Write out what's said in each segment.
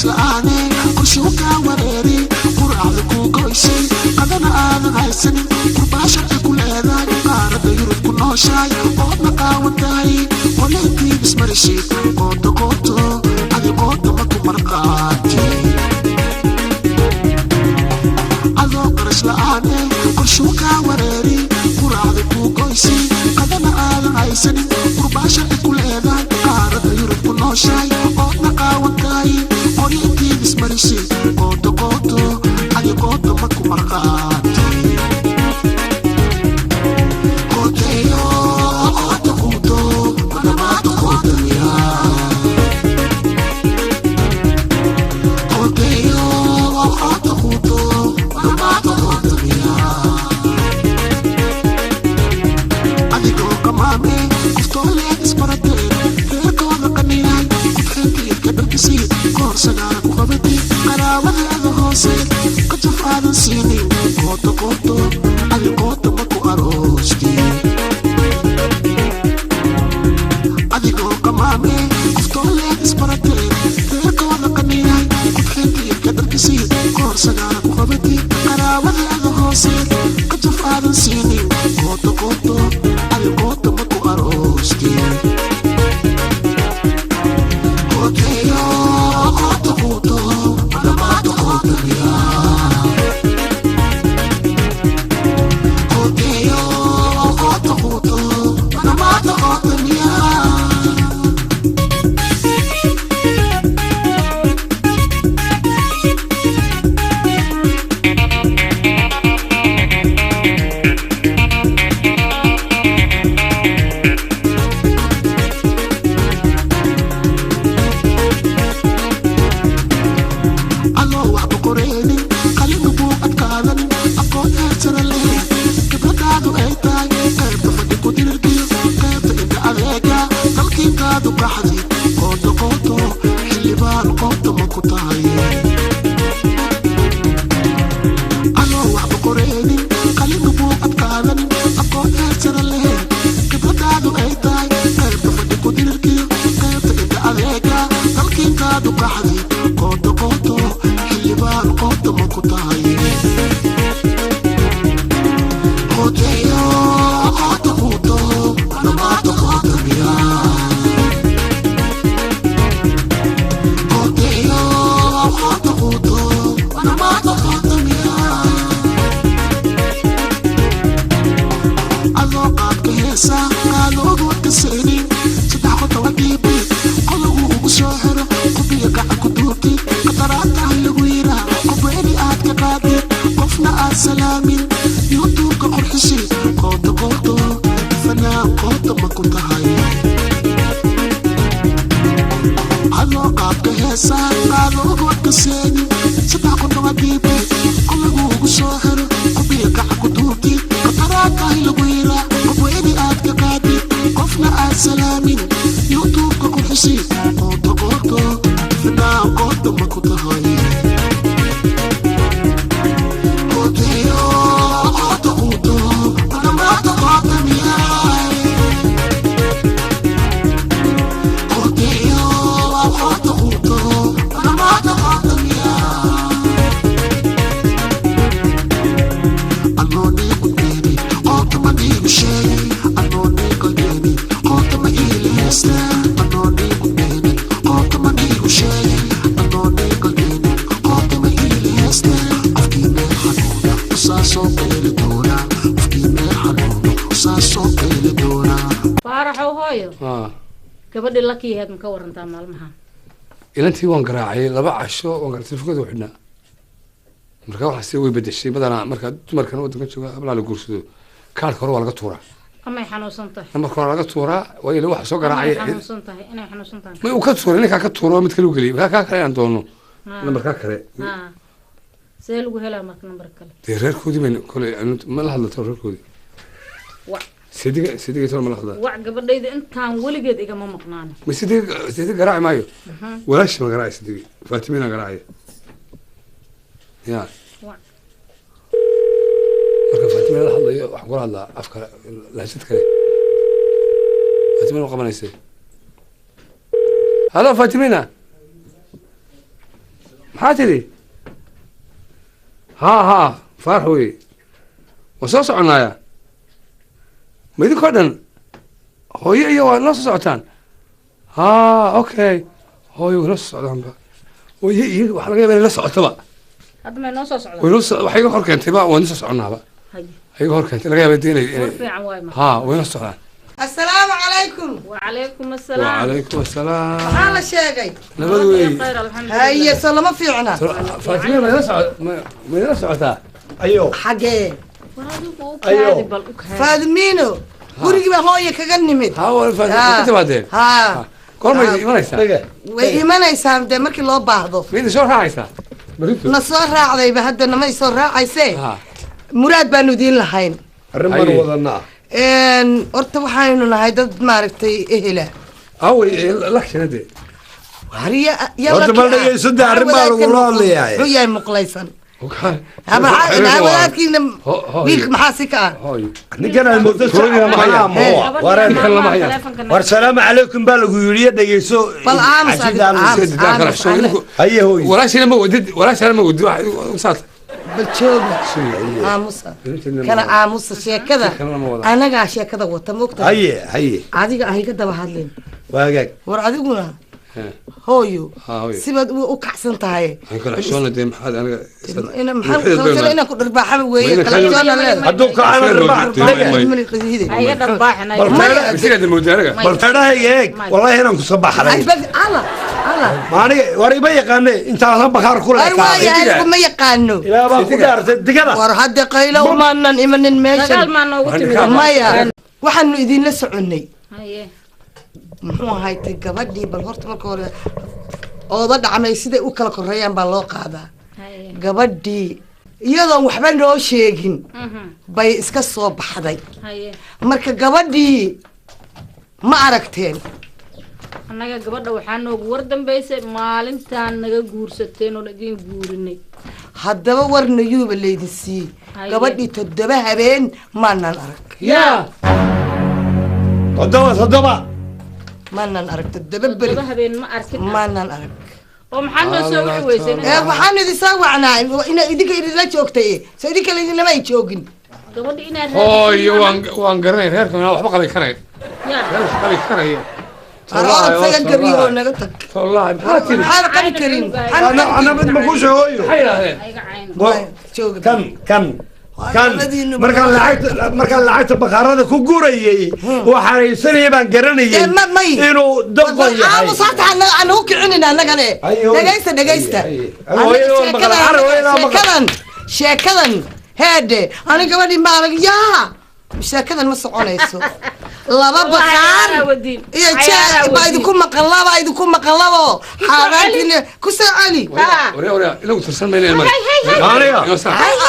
La'aane qorshuu kaa wareeri, quracda kuu goysay, qadana aadan haysanin, qurbaa sharci ku leedahay, qaaradda Yurub ku nooshahay, oodna qaawan tahay, qoleyntiid ismarishid, qooto qooto adi qoota ma ku marqaati. Adoo qarash la'aane qorshuu kaa wareeri, quraacda kuu goysay, qadana aadan haysanin, qurbaa sharci ku leedahay, qaaradda Yurub ku nooshahay, oodna qaawan tahay, qoryintiid ismarishid, qooto qooto adi qoota ma ku marqaati. Qooteeyo qoota quuto madhamaata qootamiya. Qoteeyo qoota quuto madhamaata qootamiya. Adigoo qamaame qoftooleed isbarateen, reerkooda qaniyahay, kudxintiidka dharkisii koorsagaara ku qabatay, qaraabadeeda hoose qajaf aadan siinin, qooto qooto adi qoota ma ku aroosti. Adigoo qamaame qoftooleed isbarateen, reerkooda qaniyahay, kudxintiidka dharkisii koorsagaara ku qabatay, qaraabadeeda hoose qajaf aadan siinin, qooto qooto adi qoota ma ku aroosti. Qooteeyo qoota quuto madhamaata qootamiya. Qooteeyo qoota quuto madhamaata qootamiya. Adoo waxba qoreenin, qalina buu adkaadanin, aqoon heersara leh, khibradaadu ay tahay qaybta fadhi ku dirirkiyo qaybta inta adeega, dalkiintaadu qaxdi, qooto qooto xildhibaan qoota ma ku tahay. Adoo waxba qoreenin, qalina buu adkaadanin, aqoon heersara leh, khibradaadu ay tahay qaybta fadhi ku dirirkiyo qaybta inta adeega, dalkiintaadu qaxdi, qooto qooto xildhibaan qoota ma ku tahay. Qooteeyo qoota quuto madhamaata qootamiya. Qooteeyo qoota quuto madhamaata qootamiya. Adoo qaadka heesa qaaloogood ka saynin, saddex qodoba dhiibi qodogu ugu soo xiro, qubiya gacan ku duubtid, qadaraataha lagu yiraa, qobweeni aad ka qaadid, qofna aad salaamin, youtubeka qurxisid, qooto qooto fanaan qoota ma ku tahay. Adoo qaabka heesa qaaloogood ka seenin, saddex qodoba dhiibi qolagu ugu soo xiro, qubiya gacan ku duubtid, qadaraatahay lagu yiraa, qobweeni aad ka qaadid, qofna aad salaamin, youtubeka qurxisid, qooto qooto fanaan qoota ma ku tahay. Qooteeyo qoota quuto madhamaata qoota miyaay. Qooteeyo qoota quuto madhamaata qoota miyaay. Anoonii qudbeeni qoota ma niigu sheegay, anoonii qalbeeni qoota ma iila heesta. Anoonii qudbeeni qoota ma niigu sheegay, anoonii qalbeeni qoota ma iila heesta. Qofkii meel xanuuna usaa soo qayli doona, qofkii meel xanuuna usaa soo qayli doona. Faaraxow hooyo, gabadhii lakiyaheed ma ka warantaa maalmaha? Ilantii waan garaacay 2 casho, waan garaacay, telefoonkeeda u xidhnaa. Marka waxaa se way bedeshay badanaa. Marka dumarkan waddanka jooga hablaa la guursado, kaarka hore waa laga tuuraa. Amay xanuunsan tahay? Nambarka hore laga tuuraa, waa ila waxa soo Amay garaacay. xanuunsan tahay, inay xanuunsan tahay. Ma uu ka tuuray, ninkaa ka tuuro, mid kale u geliyay. Markaa kaa kale aan doono nambarkaa kale. Ha, see lagu helaa marka nambar kale? Dee reerkoodii baynu koley ma la hadlato reerkoodii. Wac. Sidiga sidiga tolo ma la hadlaa? Wac gabadhayda, intaan weligeed igama maqnaano. Ma sidiga sidiga garaaci maayo, walaashi ma garaacay, sidiga Faatimina garaacaya ya. Wac. Marka Faatimina la hadlayo waxaan kula hadlaa af kale, lahjad kale. Faatimina ma qabanaysa. Halo Faatimina. Maxaa tidhi? Haa haa, Faarax wey, waan soo soconnaaya. Ma idinkoo dhan, hooyo iyo waa noo soo socotaan? Ha, okay, hooyo way noo soo socdaanba. Hooyo iyo waxaa laga yaaba inay la socotaba. Hadda may noo soo socdaan? Way noo soo, waxay iga hor keentayba, waan soo soconnaaba. Haye. Iga hor keentay, laga yaaba dee inay War fiican waay ma. Ha, way noo socdaan. Assalaamu calaykum. Wacalaykum assalaam. Wacalaykum assalaam. Maxaa la sheegay? Nabad wey. Khayr, alxamdulilah. Haye, soo lama fiicna? Faatime, ma ila soco ma ma ila socotaa? Ayo. Xagee? War adigu u Ayo. kaadi, bal u kaadi. Faadmiino, gurigii baa hooya kaga nimid. Ha, waa Faatime, ka timaadeen? Ha. Goormay imanaysaa? Dhege. Way imanaysaa dee markii loo baahdo. Ma idin soo raacaysaa berrito? Na soo raacdayba, hadda namay soo raacaysee. Ha. Muraad baanu idiin lahayn. Arrin baan Haye. wadanaa. Horta waxaynu nahay dad maaragtay ehela. Awey lakshana dee? Horta ma dhegeyso dee, arrin baa lagula hadlayaa. Muxuu yahay muqlaysan? Wadaadkiina wiilka maxaa si ka ah? Hooyo. Ninkan aad mooddo Hooyo lama hayaa. War Gabadha lama maalmaha hayaa. taleefanka War salaamu calaykum baa lagu yidhi, dhegeyso. Bal aamus adiga, aamus. Haye hooyo. Walaashina ma wadid, walaashina ma wadid, wax saas. Bal jooga, aamusa, kala aamusa sheekada. Kala lama wada. Anagaa sheekada wata, moogtahay? Haye haye. Adiga ahiga daba hadlin. Waagaag. War adiguna hooyo. Ha, hooyo. Sibaad u kacsan tahay. Aan kala xishoona dee, maxaad aniga Maxaa inaan ku dharbaaxaba weeye? Ma ina kala xishoona leedahay. Hadduu kacana dharbaax. Ha iga dharbaaxin. Bal Isigaad moodaa aniga. Bal feedhahayga eeg, wallahi inaan kusoo baxday. Ala ala. Maaniga war ima yaqaane intaasan bakhaar ku War leekaaday. waaya, anigu ma yaqaano. Ilaa baa ku dhaartay digada. War hadda qaylo umaanan imanin Dagaal meeshan. maa noogu timid? Maya, waxaanu idinla soconnay. Haye. Muxuu ahaytay gabadhii? Bal horta marka hore ooda dhacmay siday u kala koreeyaan baa loo qaadaa. Haye. Gabadhii iyadoon waxba noo sheegin bay iska soo baxday. Haye. Marka gabadhii ma aragteen? Annaga gabadha waxaa noogu war dambaysay maalintaan naga guursateen oon idiin guurinay. Haddaba warnayuuba laydin siiyey. Haye. Gabadhii 7 habeen maanaan arag. Yaa. 7, 7. Maanaan arag 7 beri. 7 habeen ma arkin. Maanaan arag. Oo maxaa noo soo wici weysay? Ee waxaan idin soo wacnaa ina idinka idinla joogtay, so idinka laydinlama ay joogin. Gabadha inaad Hooyo, waan garanay reerka inaan waxba qabi karayn. Yaa. Reer wax qabi karaya. Orod saga gabiyo oo naga tag. Wallaahi, maxaa tiri? Maxaan qabi karin? Ana ana mid ma ku sheego hooyo. Maxay yidhaahdeen? Ayga cayn. Jooga. Kan markaan lacagta bakhaarada ku gurayay oo xaraysanayay baan garanayay Dee may inuu doqon yahay. Aamus horta, hanagu kicinin annagane. Haye, hooyo. Dhegaysta, dhegaysta. Haye, haye. Hooyo, waan maqlay. Arre, hooyo, waan maqlay. Sheekadan heedhe, ani gabadhii ma arag. Yaa, sheekadan ma soconayso. Laba Wallahi, bakaar cayaaraa wadiin. iyo Cayaaraa jee baa wadiin. idinku maqan, laba idinku maqan, labo xaaraantiina ku soo celi. Waryaa, waryaa, inagu tirsan mayna mari. Aniga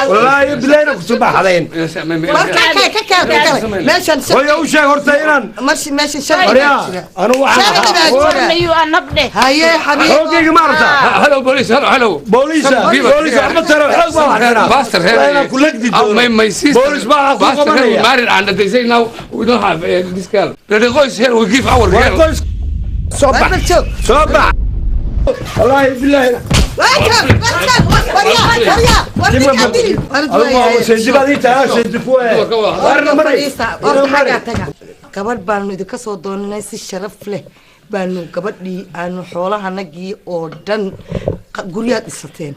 wallaahi bilayna kusoo baxdayn. War ka kale, ka kale, ka kale meeshan. Hooyo, u sheeg horta inaan Meeshan sharci baa Waryaa, jira. anu waxaan Sharci baa jira. Warnayu anabdhe. Haye xabiib. Xoogayga ma aragtaa? Hello police, hello, hello. Booliisa, booliisa waxba taro, xoog baa wax taraa. Pastor here. Waa inaan ku legdi doono. My sister. Boolis baa ku Pastor here, we qabanaya. married and they say now we don't have this girl. But the qoys here, we give our War girl. qoys, soo bax. War joog. Soo bax, wallaahi bilaahi. Warka, warka, waryaa, waryaa, war ninkaa dili. Adigu seedi baad ii tahay, seedi kuwa warna maray. Fadhiista, orda xaggaa taga. Gabadh baanu idinka soo doonanay, si sharaf leh baanu gabadhii aanu xoolahanagii oo dhan guryaad dhisateen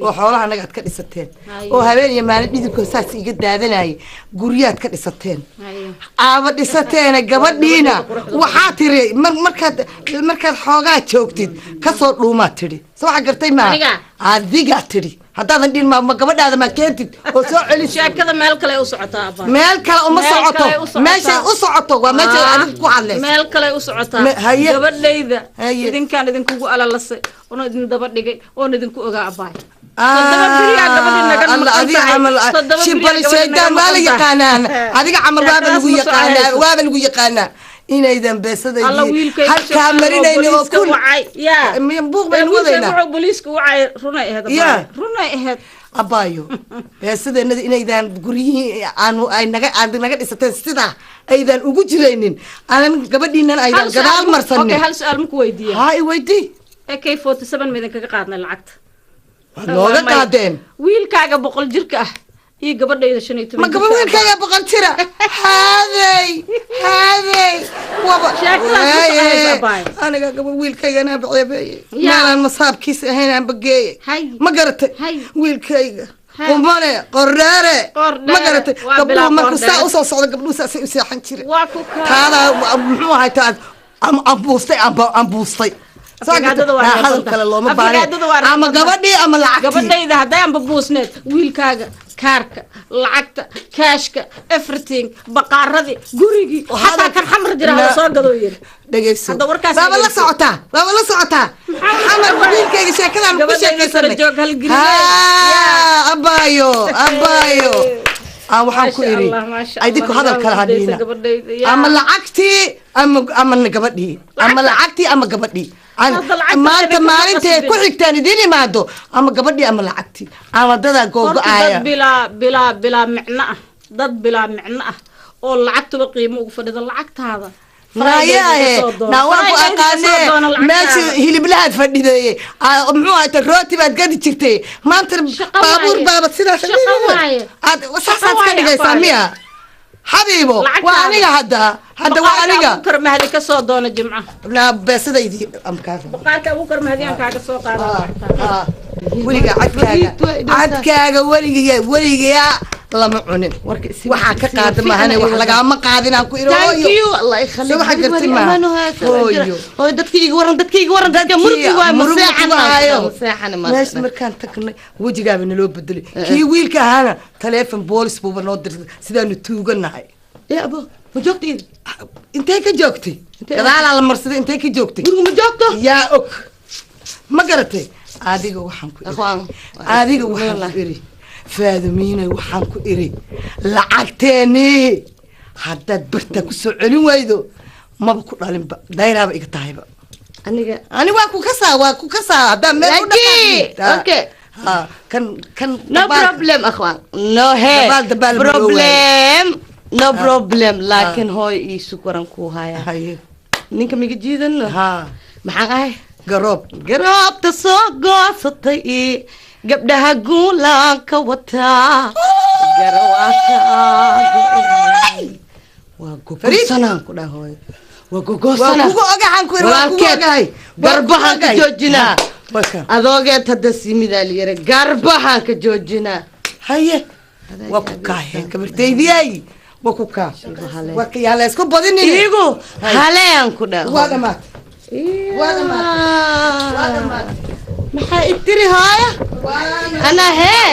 oo xoolahanaga aad ka dhisateen Haye. oo habeen iyo maalin dhidibkoo saas iga daadanayay guryaad ka dhisateen. Haye. Aaba dhisateene, gabadhiina waxaa tiri markaad xoogaa joogtid kasoo dhuumaad tidhi. So waxaa gartay maaha? Aniga? Adigaa tidhi. Haddaadan dhihin ma gabadhaada ma keentid oo soo celis. Sheekada meel kale u socotaa, abaa. Meel kale uma Meel socoto. kale u socotaa. Meeshay u socoto waa meeshay adigu ku hadlayso. Meel kale u socotaa. Haye. Gabadhayda Haye. idinkaan idinkugu alalasay oon idin daba dhigay oon idinku ogaa, abaay. 7 beriyaa gabadhii naga Allah, maqan adiga tahay. camal 7 shibali beriyaa gabadhii shaydaan naga waa la maqan tahay. yaqaanaa. Adiga camal waaba Sheekadaas lagu ma soo yaqaanaa. hayso. Waaba lagu yaqaanaa inaydan Alla beesadaydii wiilkayga halkaa shaqaale oo marinayni oo booliiska kun wacay. Yaa. Buuq baynu Wiilkayga wadaynaa. wuxuu booliiska wacay runay ahayd, abaay. Yaa. Runay ahayd. Abaayo, beesadeenada inaydaan guryihii aanu ay naga aad naga dhisateen sidaa aydan ugu jiraynin, aanan gabadhiinan aydan Hal su'aal gadaal okay, marsanin. Hal su'aal maku weydiiya? Haa, i weydii. AK 47 ma idinkaga qaadnay lacagta? Waad nooga qaadeen. Wiilkaaga 100 jirka ah iyo gabadhayda 15 Ma gabadh jirka ah. Wiilkaaga 100 jira? Haadey, haadey, waba Sheekadaas ku soconaysa, abaay. Aniga gabadh wiilkayga anaa baceebeeyey. Yaa. Meelaan masaabkiisa ahayn aan bageeyey. Hay. Ma garatay? Hay. Wiilkayga Hay. qumane qoreere. Qordheere. Ma garatay? Waa bilaa Gabdhuhu markuu saa qordheere. usoo socdo, gabdhuhu saasay u seexan jireen. Waa ku kaa. Taadaa muxuu ahay, taad ambuustay, ambuustay. Soo Aflagaadada waa gartay? reeban Hadal tahay. kale looma baahne. Aflagaadada waa reeban Ama tahay. gabadhii ama lacagtii. Gabadhayda hadday anba buusneed, wiilkaaga kaarka, lacagta, kaashka, everything, baqaaradii, gurigii, xataa kan Xamar jira hala soo gado yiri. Dhegeyso. Hadda warkaas Waaba la dhegeyso. socotaa, waaba la socotaa. Maxaa Xamar wiilkayga sheekadaan ku Gabadhayda sara sheekaysanay. joog hal guri. Ha, abaayo, abaayo, aan waxaan ku Maasha iri Allah, maasha idinku Allah, hadal kale ilaahu hadhiina. daysa gabadhayda, yaa. Ama lacagtii ama gabadhii, ama lacagtii ama gabadhii. Hadda lacagta Maanta idinka maalintay qasbin. ku xigtaan idiin imaado, ama gabadhii ama lacagtii, ama dadaa Horta googo-aaya. dad bilaa micno ah, dad bilaa micno ah oo lacagtuba qiimo ugu fadhida, lacagtaada Naayahe, naa waan ku aqaanee, meesha hiliblahaad fadhideeye, muxuu ahayta, rooti baad gadi jirtay, maanta Shaqo baabuur waaye. baaba sidaas Shaqo waaye. aad saasaad Shaqo ka waaye, dhigaysaa. abaayo. Miya, xabiibo, waa Lacagtaada. aniga hadda waa aniga. Abuukar Mahdi ka soo doona Jimca. Naa beesadaydii amkaa. Baqaarka Abuukar Mahdi aan kaaga soo qaada lacagtaada. Weligaa cadkaaga, cadkaaga weligiga weligaa lama cunin. Waxaa ka qaada maahane, wax lagaama qaadin aan ku iri. Thank Hooyo. you, Allah يخليك. Soo waxa garti maaha. Hooyo. Hooyo, dadkii iga waran, dadkii iga waran, dadka murti waay, maseexan maayo. maseexan. Meesha markaan tagnay wejigaaba naloo bedelay. Kii wiilka ahaana taleefon boolis buuba noo dirtay sidaanu tuuganahay. Ya abo, ma joogto ida? Intee ka joogtay? Gadaalaa la marsaday, intee ka joogtay? Guriga ma joogto? Yaa og. Ma garatay? Adiga waxaan ku iri, Akhwaan, adiga waxaan ku iri, Faadumiinay, waxaan ku iri lacagteenii haddaad bartaa kusoo celin waydo, maba ku dhalinba, dayraaba iga tahayba. Aniga Ani waa ku kasaa, waa ku kasaa haddaa meel u Laki, dhaqaaqid. okay. Ha, kan kan No problem, akhwaan, no he Dabaal, dabaal ma loo problem, no problem, laakiin hooy ii sug, waran kuu haya. Haye. Ninka miga jiidano. Ha. Maxaan ahay? Garoob. Garoobta soo goosatay ii gabdhaha guulaan ka wataa garawaaka. Waa gogoosanaan ku dhaha, hooyo, waa Waa gogoosanaa. kugu ogahan ku iri, waa kugu Walaalkeed, ogahay. Waa kugu garbahaan ka ogahay. joojinaa. Waa Adoogeed hadda simidaa layira, garbahaan ka joojinaa. Haye, waa ku kaahe gabartaydiyay, waa ku kaa, waa ka yaa la isku badinin. Iigu halean ku dhaha. Waa dhamaatay, waa dhamaatay, waa dhamaatay. Maxaa itiri, hooyo? Anaa hee.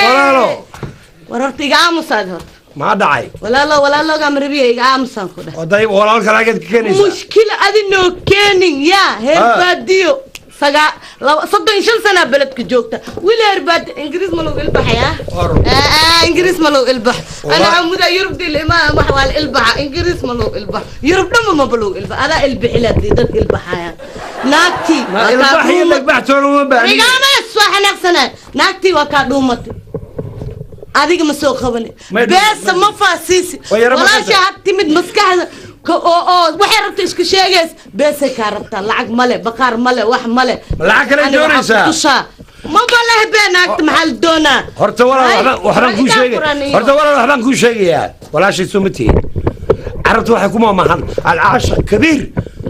Walaalo. War horta iga aamusaad horta. Maxaa dhacay? Walaalo, walaaloogaa marabiya, iga aamusaan ku dhah. Oday, walaalka laageed ka keenaysaa. Mushkila adi noo keenin yaa heer Ah. baadiyo sagaa laba 35 sanaa beledka joogta, weli heer baadiyo. Ingiriis ma lagu ilbaxayaa? Ingiriis ma lagu ilbax. Ana amuda Yurub dil imaa wax waa la ilbaxa. Ingiriis ma lagu ilbax, Yurub dhanba maba lagu ilbax. Adaa ilbixilaad dad ilbaxayaan naagtii Ma waa kaa ilbax iyo dhuumatay. dhagbaxtoona uma baahni. Igaamas waa xanaaqsanaa. Naagtii waa kaa dhuumatay, adiga ma soo qabani. May Beesa ma faasiisi. Way yara walaasha maqashay. had timid maskaxda oo waxay rabta isku sheegays, beesay kaa rabtaa, lacag male, baqaar male, wax male. Ma lacag kale Aniga waxaan doonaysaa? ku tusaa. Ma baleh bee naagta maxaa la doonaa? Horta walaal, Ay, waxbaan kuu igaa sheegay. furaniyo. Horta walaal, waxbaan kuu sheegayaa. Walaashay soo ma tihin? Carabtu waxay ku maamahan alcaashiq kabiir.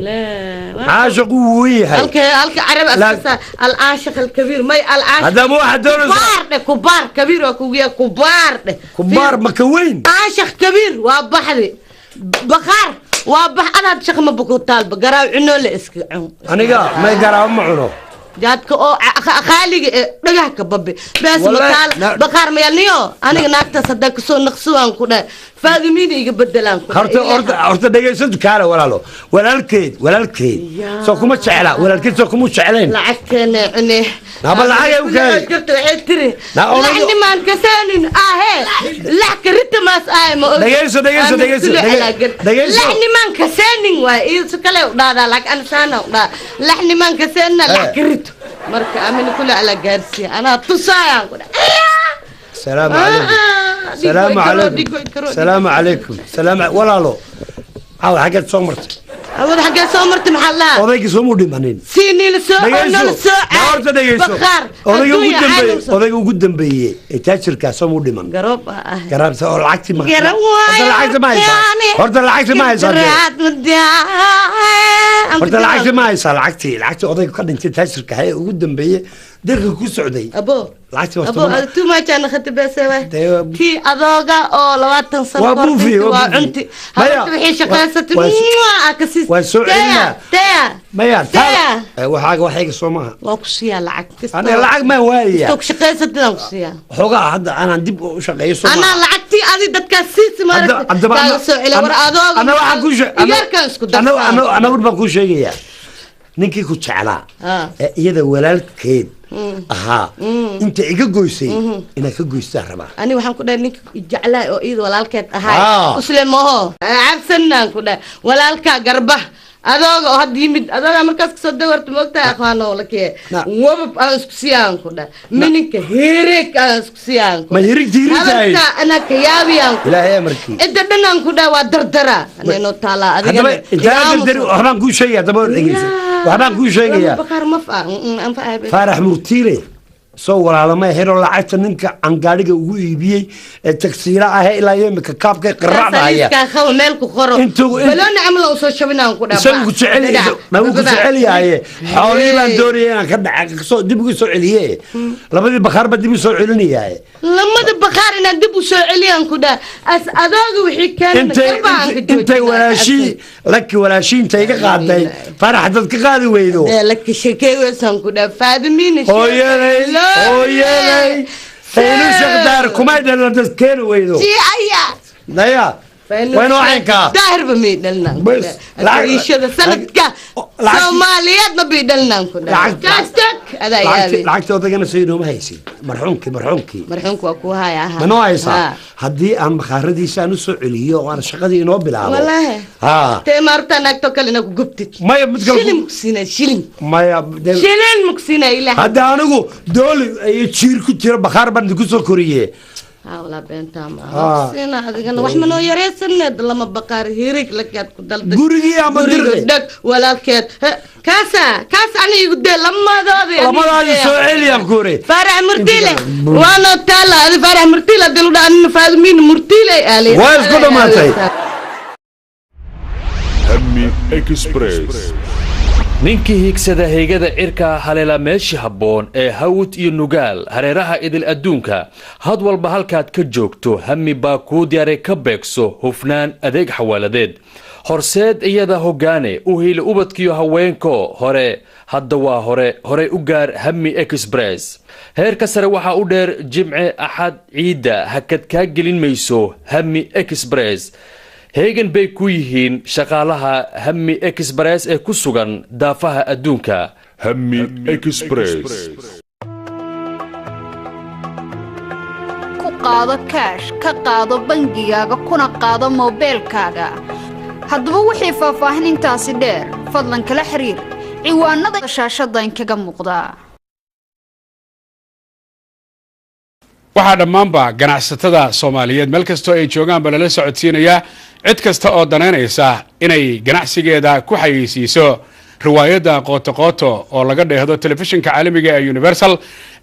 Laa, Caashiqu wuu weyn yahay. halka carab askasa alcaashiq alkabiir may alcaashiq. Haddaba waxaad doonaysaa Kubaar dheh, kubaar kabiir waa kugiya, kubaar dheh. Kubaar ma ka weyn? Caashiq kabiir waa baxdi, baqaar waa bax, adaad shaq ma bukutaalba garaaw cunoo la iska cun. Aniga may garaabo ma cuno. Jaadka oo qaaliga ee dhagaha ka babi bees. Wallahi, Mataal baqaar mayalniyo. Aniga naagtaas haddaa kusoo naqsuwaan ku dhahay, Faadimiina iga bedelaan ku dhahay. Horta dhegaysatu kaale, walaalo, walaalkeed Yaa. soo kuma jecla, walaalkeed soo kuma jeclayn. Lacagteena cune. Naba lacag ay u keenay. Jirta waxay tiri Na lax nimaan kasaanin ahe lax karitamaas ahe ma og. Dhegayso, dhegayso, Aamin dhegayso, kule alaagan. dhegayso. Lax nimaan kasaanin waay iyo si kale u dhaadaa, lacag ansaana u dhaa lax nimaan kasaanina lax karito marka aamin kule ala gaarsiiya anaa tusaayaan ku dhahay. Salaamu calaykum. Ah, salaamu dhigo calaykum. dhigo Salaamu calaykum, salaam. Walaalo, caawa xaggeed soo martay? Hawada xaggee soo martay maxaa lahaa? Odaygii soomuu dhimanin. Siinii la soo Dhegeyso. nala soo Horta dhegeyso. Bakhaar. Odayga ugu Adduunya dambeeyey, caalamsan. odayga ugu dambeeyey ee taajirkaa soomuu dhiman. Garoob ah ah. Garaabta oo lacagtii ma Garan Horta lacagta ma haysaa. Horta lacagta ma haysaa dee. Horta lacagta ma haysaa, lacagtii odayga ka dhintay taajirka ee ugu dambeeyey dalka ku socday. Abo. Lacagtii waa Abo, 10. too much aan khati beese waay. Dee, Tii adooga oo 20 sano Waa kahor buufi, dhintay, waa waa buufi. cunti. Maya, Habarta wixii shaqaysatay, mwah, ka siis. Waa soo Teya, celinaa. teya, Maya, teya. taa waxaaga waxayga soo maaha. Waa ku siiyaa lacag. Kastoo- Aniga lacag maan waayaya. Kastoo ku shaqaysatid aan ku siiyaa. Xoogaa hadda aanan dib u shaqeeyo soo Anaa maaha. lacagtii adi dadkaas siisi maaragtay. Haddaba Kaaga soo celiya. War adooga ana waxaan kuu sheeg Iyaarkaan isku darsaa. Ana war baan kuu sheegayaa, ninkii ku jeclaa Ah. ee iyada walaalkeed ahaa inta iga goysay inaad ka goystaa rabaa. Ani waxaan ku dhahay ninka jeclaa oo iyada walaalkeed ahaa Ah. usle maho cabsanaan ku dhahay walaalkaa garba adooga oo hadda yimid adooga markaas kasoo dawarta moogtahay akhwaano lakee Na- wabab aan isku siiyaan ku dhahay mininka hirig aan isku siiyaan ku Ma hirigta hirigtahay? Habarta anaa ka yaabiyaan ku Ilaahay amarkii. Cidda dhan aan ku dhahay waa dardara anay taalaa adiga. Haddaba intaan dardari, waxbaan kuu sheegaya. Haddaba dhegeysa, waxbaan kuu sheegayaa. Bakaar maf ah anfaca. Faarax Murtiile soo walaalamay helo lacagta ninka aan gaadhiga ugu iibiyey ee tagsiila ah ilaa iyo imika kaabka qiracda haya. Saliiskaa qaba meel ku qoro. Balooni camal aan usoo shabinaan ku dhaha. Isagu ku jecel ma wuu ku jecel yahay. Xoolihii baan doonaya inaan ka dhaca kasoo dib ugu soo celiye, labadii bakhaar baa dib u soo celinayaa. Lamada bakhaar inaan dib u soo celiyaan ku dhaha as adooga wixii keenana Intay garba aan ka intay joojinaa. Walaashii laki, walaashii intay iga qaaday Farax dad ka qaadi weydo. Dee, laki sheekey weysaan ku dhaha Faadimiina. Hooyaday, hooyaday Faynu Shaqdaar kumay dhalan dad keeni weydo. Aya. Naya waynu caynkaa. Daahirba may dhalinaan ku Bas, dhaha Ariishada sanadka Soomaaliyeed ma bay dhalinaan ku dhaha kaastag adaa yaabi. Lacagta odagana soo inooma haysid, marxuumkii. Marxuumku waa kuu haya aha. Ma noo haysaa? Ha. Haddii aan bakhaaradiisa aan u soo celiyo oo aan shaqadii inoo bilaabo. Wallaahi. Ha. Tee maarta naagto kale inaa ku gubtid. Maya, mid kale Shilin ku siinaa, shilin. Maya, Shilin ma ku siinaa ilaah. Hadda anigu dooli iyo jiir ku jira bakhaar baan idinku soo koriye. Haa walaa, beentaa ma Ah. aha siinaa adigana wax manoo yaraysaneed lama baqaar hirig lakaad ku dalday. Gurigii ama Guriga dirqi? Dhag walaalkeed. Ha, kaasa kaas ani igu dee lamadoodi. Lamadaadi soo celiyaan ku uri. Faarax Murtiile waana taala adi Faarax Murtiile hadii lu dhaha anina Faadimiin Murtiile aali. Waa isku dhammaatay. Hami Express. Ninkii hiigsada heegada cirka haleela meeshii habboon ee Hawd iyo Nugaal hareeraha idil adduunka had walba halkaad ka joogto hami baa kuu diyaaray ka beegso hufnaan adeeg xawaaladeed Horseed iyada hoggaane u hiili ubadkiyo haweenko hore hadda waa hore horey u gaar Hami Express heerka sare waxaa u dheer Jimce Axad ciidda hakad kaa gelin mayso Hami Express heegan bay ku yihiin shaqaalaha Hami Express ee ku sugan daafaha adduunka. Hami Express. Ku qaado kaash, ka qaado bangigaaga, kuna qaado moobeelkaaga. Haddaba wixii faahfaahinintaasi dheer fadlan kala xiriir ciwaanada shaashadda inkaga muuqda. Waxaa dhammaanba ganacsatada Soomaaliyeed meel kastoo ay joogaanba lala socodsiinayaa cid kasta oo danaynaysa inay ganacsigeeda ku xayeysiiso riwaayadda Qooto Qooto oo laga dheehdo telefishinka caalamiga ee Universal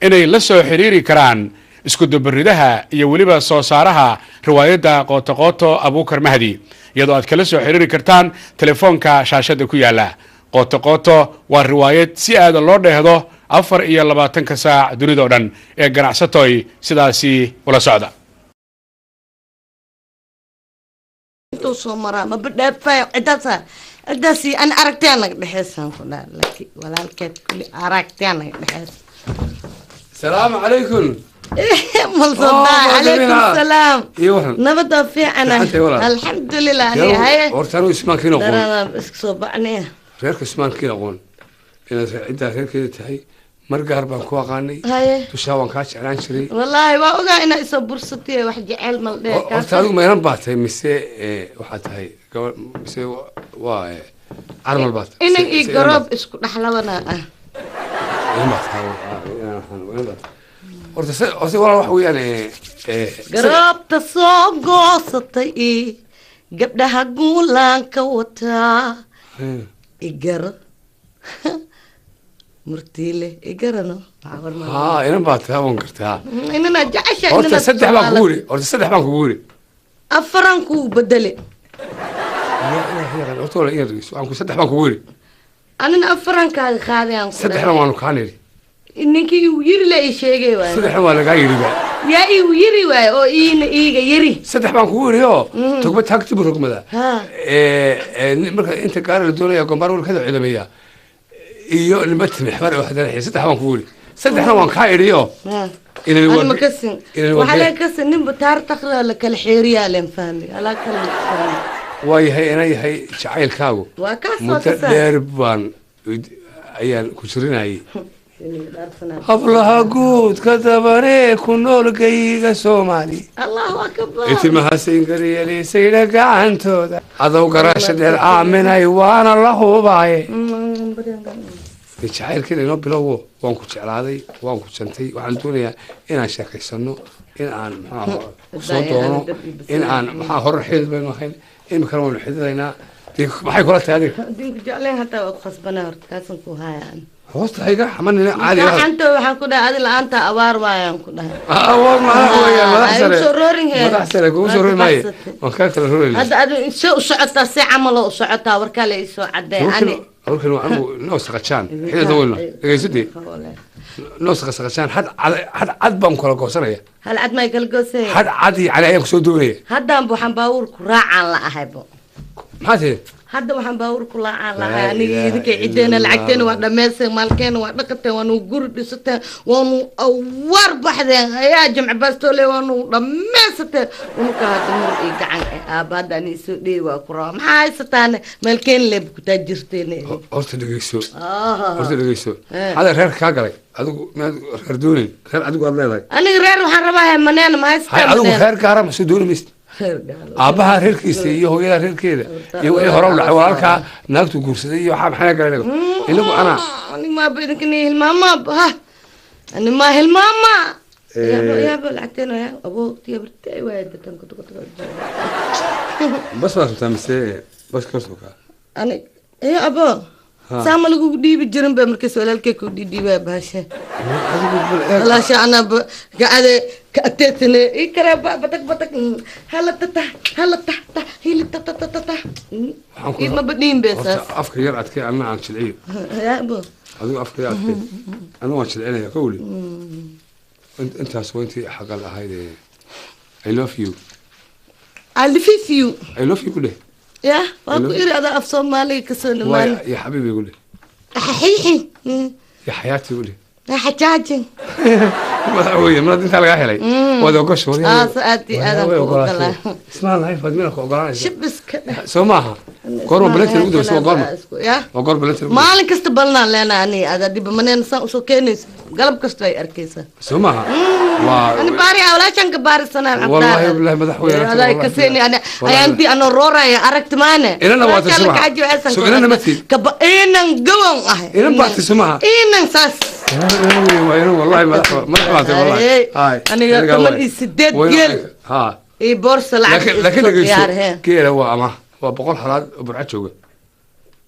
inay la soo xiriiri karaan iskudubaridaha iyo weliba soo saaraha riwaayadda Qooto Qooto, Abuukar Mahdi, iyadoo aad kala soo xiriiri kartaan telefoonka shaashadda ku yaala. Qooto Qooto waa riwaayad si aada loo dheehdo 24-ka saac dunida o dhan ee ganacsatoy sidaasi ula socda. Intuu soo maraa maba dhaafayo cidaasa cidaasi an aragtaya naga dhexeysaan ku dhaha laakiin walaalkeed kulli aragtaya naga dhexeysa. Salaamu calaykum. Malsodaa, calaykum salaam. Iyo waran? Nabada fiicana. Fiicantay walaal. Alxamdulilah ani haye. Horta anigu ismaankiin aqoon. Daranaa iska soo bacnaya. Reerka ismaankiin aqoon inaad ciddaa reerkeeda tahay mar gaar baan ku aqaanay. Haye. Dushaa waan kaa jeclaan jiray. Wallaahi waa ogaa inaa isoo bursatay wax jecel mal dheh. Horta adigu ma inan baa tahay mise waxaa tahay gabadh mise waa carmal baa tahay? Inan iyo garoob isku dhexlabana ah. Inan baa tahay, inan baa tahay. Horta walaal waxa weeyaan Garoobta soo goosatay iyo gabdhaha guulaanka wataa. Igaro murtiile igarano. Haa, inan baa tahay, waan gartaa. Inana jecesha. Horta saddex baan kugu yidhi, horta saddex baan kugu yidhi. Afaran kuu bedele. Yaa Ilaahay yaqaan, horta wala inaad dhegeyso, waxaan ku saddex baan kugu yidhi. Anina afaran kaaga qaaday aan ku Saddexna waanu kaa nidhi. Ninkii igu yiri la ii sheegay waay. Saddexna waa lagaa yidhiba. Yaa igu yiri waay oo iina iiga yiri. Saddex baan kugu yidhi oo togba taagti buu rogmada. Marka inta gaara la doonaya gombaar walkada ciidameeya iyo nima timixbar oo haddana saddex baan kugu yidhi, saddexna waan kaa idhi oo inani Ani waa ma kasin. Inani waa Waxaa been. laga kasin ninba taar takra la kala xeeriyaa len fahmi alaa kala fahmi. Waa yahay ina yahay jacaylkaagu. Waa kaas, waa muddo kasaa. dheer baan ayaan ku jirinayay hablaha guudka dabaree ku noolgayga Soomaali. Allahu akbar. Itimahasingariyaliisayda gacantooda adow garaasha dheer aaminay waana la hubaaye. Jacaylkiina inoo bilowgo, waan ku jeclaaday, waan ku jantay, waxaan doonayaa inaan sheekaysano, in aan maxaa soo doono, in aan maxaa hore xidid baynu ahayn, imikana waynu xididaynaa. Dee maxay kula tahay adiga? Adinku jecleen hataa waa ku khasbanaa, horta kaasan ku haayaan. Hoosta hayga xamanina caadi ah. Gacanta waxaan ku dhahay adi la-aanta abaar waayaan ku dhahay. Waa madax weeyaan, madax Ay, sare. usoo roorin hee. Madax sare kugu soo roori maaye. Waa ka. Waan kaa kala roorayna. Hadda adi see u socotaa, see camaloo u socotaa, warkaa la isoo cadeey ani. Hawlkan waa anigu noo saqajaan xidida weyna dhegaysatee, noo saqasaqajaan, had cad had cad baan kala goosanaya. Hal cad may kala goosay. Had cad iyo cali ayaan kusoo doonaya. Haddaan waxaan baabuur ku raacaan la ahaybo. Maxaa tihi? Hadda waxaan baabuur ku laacaan lahay. Laa Aniga ilaaha idinka cideena illa lacagteena waa Allah. dhammaysteen, maalkeena waa dhaqateen, waanu guri dhisateen, waanu awaar baxdeen, ayaa jamci baastoole waanu dhammaysateen, unuka hadda mur iyo gacan eh aaba hadda ani isoo dheey waa ku rabaa, maxaa haysataane maalkeen leeb ku taajirteen. Horta dhegeyso, horta dhegeyso. Eh. Hada reerka kaa galay, adigu miyaad reer doonayn, reer adigu aad leedahay? Aniga reer waxaan rabaa he maneena ma hay haysataa. Adigu Maneena reer gaara ma soo dooni maysid? Reer gaalo. Aabbaha reerkiisa iyo hooyada reerkeeda iyo wixii hore u dhacay, walaalkaa naagtu guursaday iyo waxaa maxaa galay inagu anaa. Ani maaba idinka ni hilmaama ha, ani ma hilmaama. Yaabo yaabo lacagteena ya aboogtiya bartay waay datan ku tuko tuko. Bas baad rabtaa mise bas kasoo kaa? Ani iyo abo saama lagugu dhiibi jirin ba markaas walaalkay ku dhiidhiibaa bahasha. Adigu bal eeg. Walaasha anaa gacade ka ateetane ii karee batak batak hala tata hala ta ta hili ta ta ta ta ta. Waxaan ku Idma badhiin beesaas. Horta afka yar adkee, anna aan jilciyo. Ya abo. Adigu afka yar adkee, anna waan jilcinaya kawli. Intaas waa intii xaqal ahayd ee I love you. Alififiyu. I love you ku dheh. Ya waa ku iri adaa af Soomaaliga kasoo Waa nimaan. ya xabiibi ku dheh. Xaxiixi. Ya xayaati ku dheh. Xajaajin. Madax weeye mar intaa lagaa helay waad ogosho. Aa, so aad iyo aad aan ku ogolaa. Ismaan lahay Fadmina ku ogolanaysa. Shib iska dheh. Soo maaha goorma balanti ugu dambaysa waa goorma? Ya. Waa goor balanti ugu dambaysa? Maalin kasta balnaan leenahay ani adaa dhiba maneen saan usoo keenaysa, galab kasta ay arkaysaa. Soo maaha waa Ani baari walaashan ka baarisanaa. Wallahi billahi madax weeye. Adaa kaseni ani ayaanti anoo rooraya aragti maane. Inana waa tasumaha. So inana ma tiid? Kaba inan gawan ahay. Inan baa tasumaha. Inan saas. Waa inan wallahi, madax madax baa tahay wallahi. Hey, Haay, aniga anigaa toban waay. iyo sideed Waa geel. Ha. Iyo boorsa lacag Laakiin laakiin isku dhegeyso, diyaar he. Geela waa ama waa 100 halaad oo Burca jooga.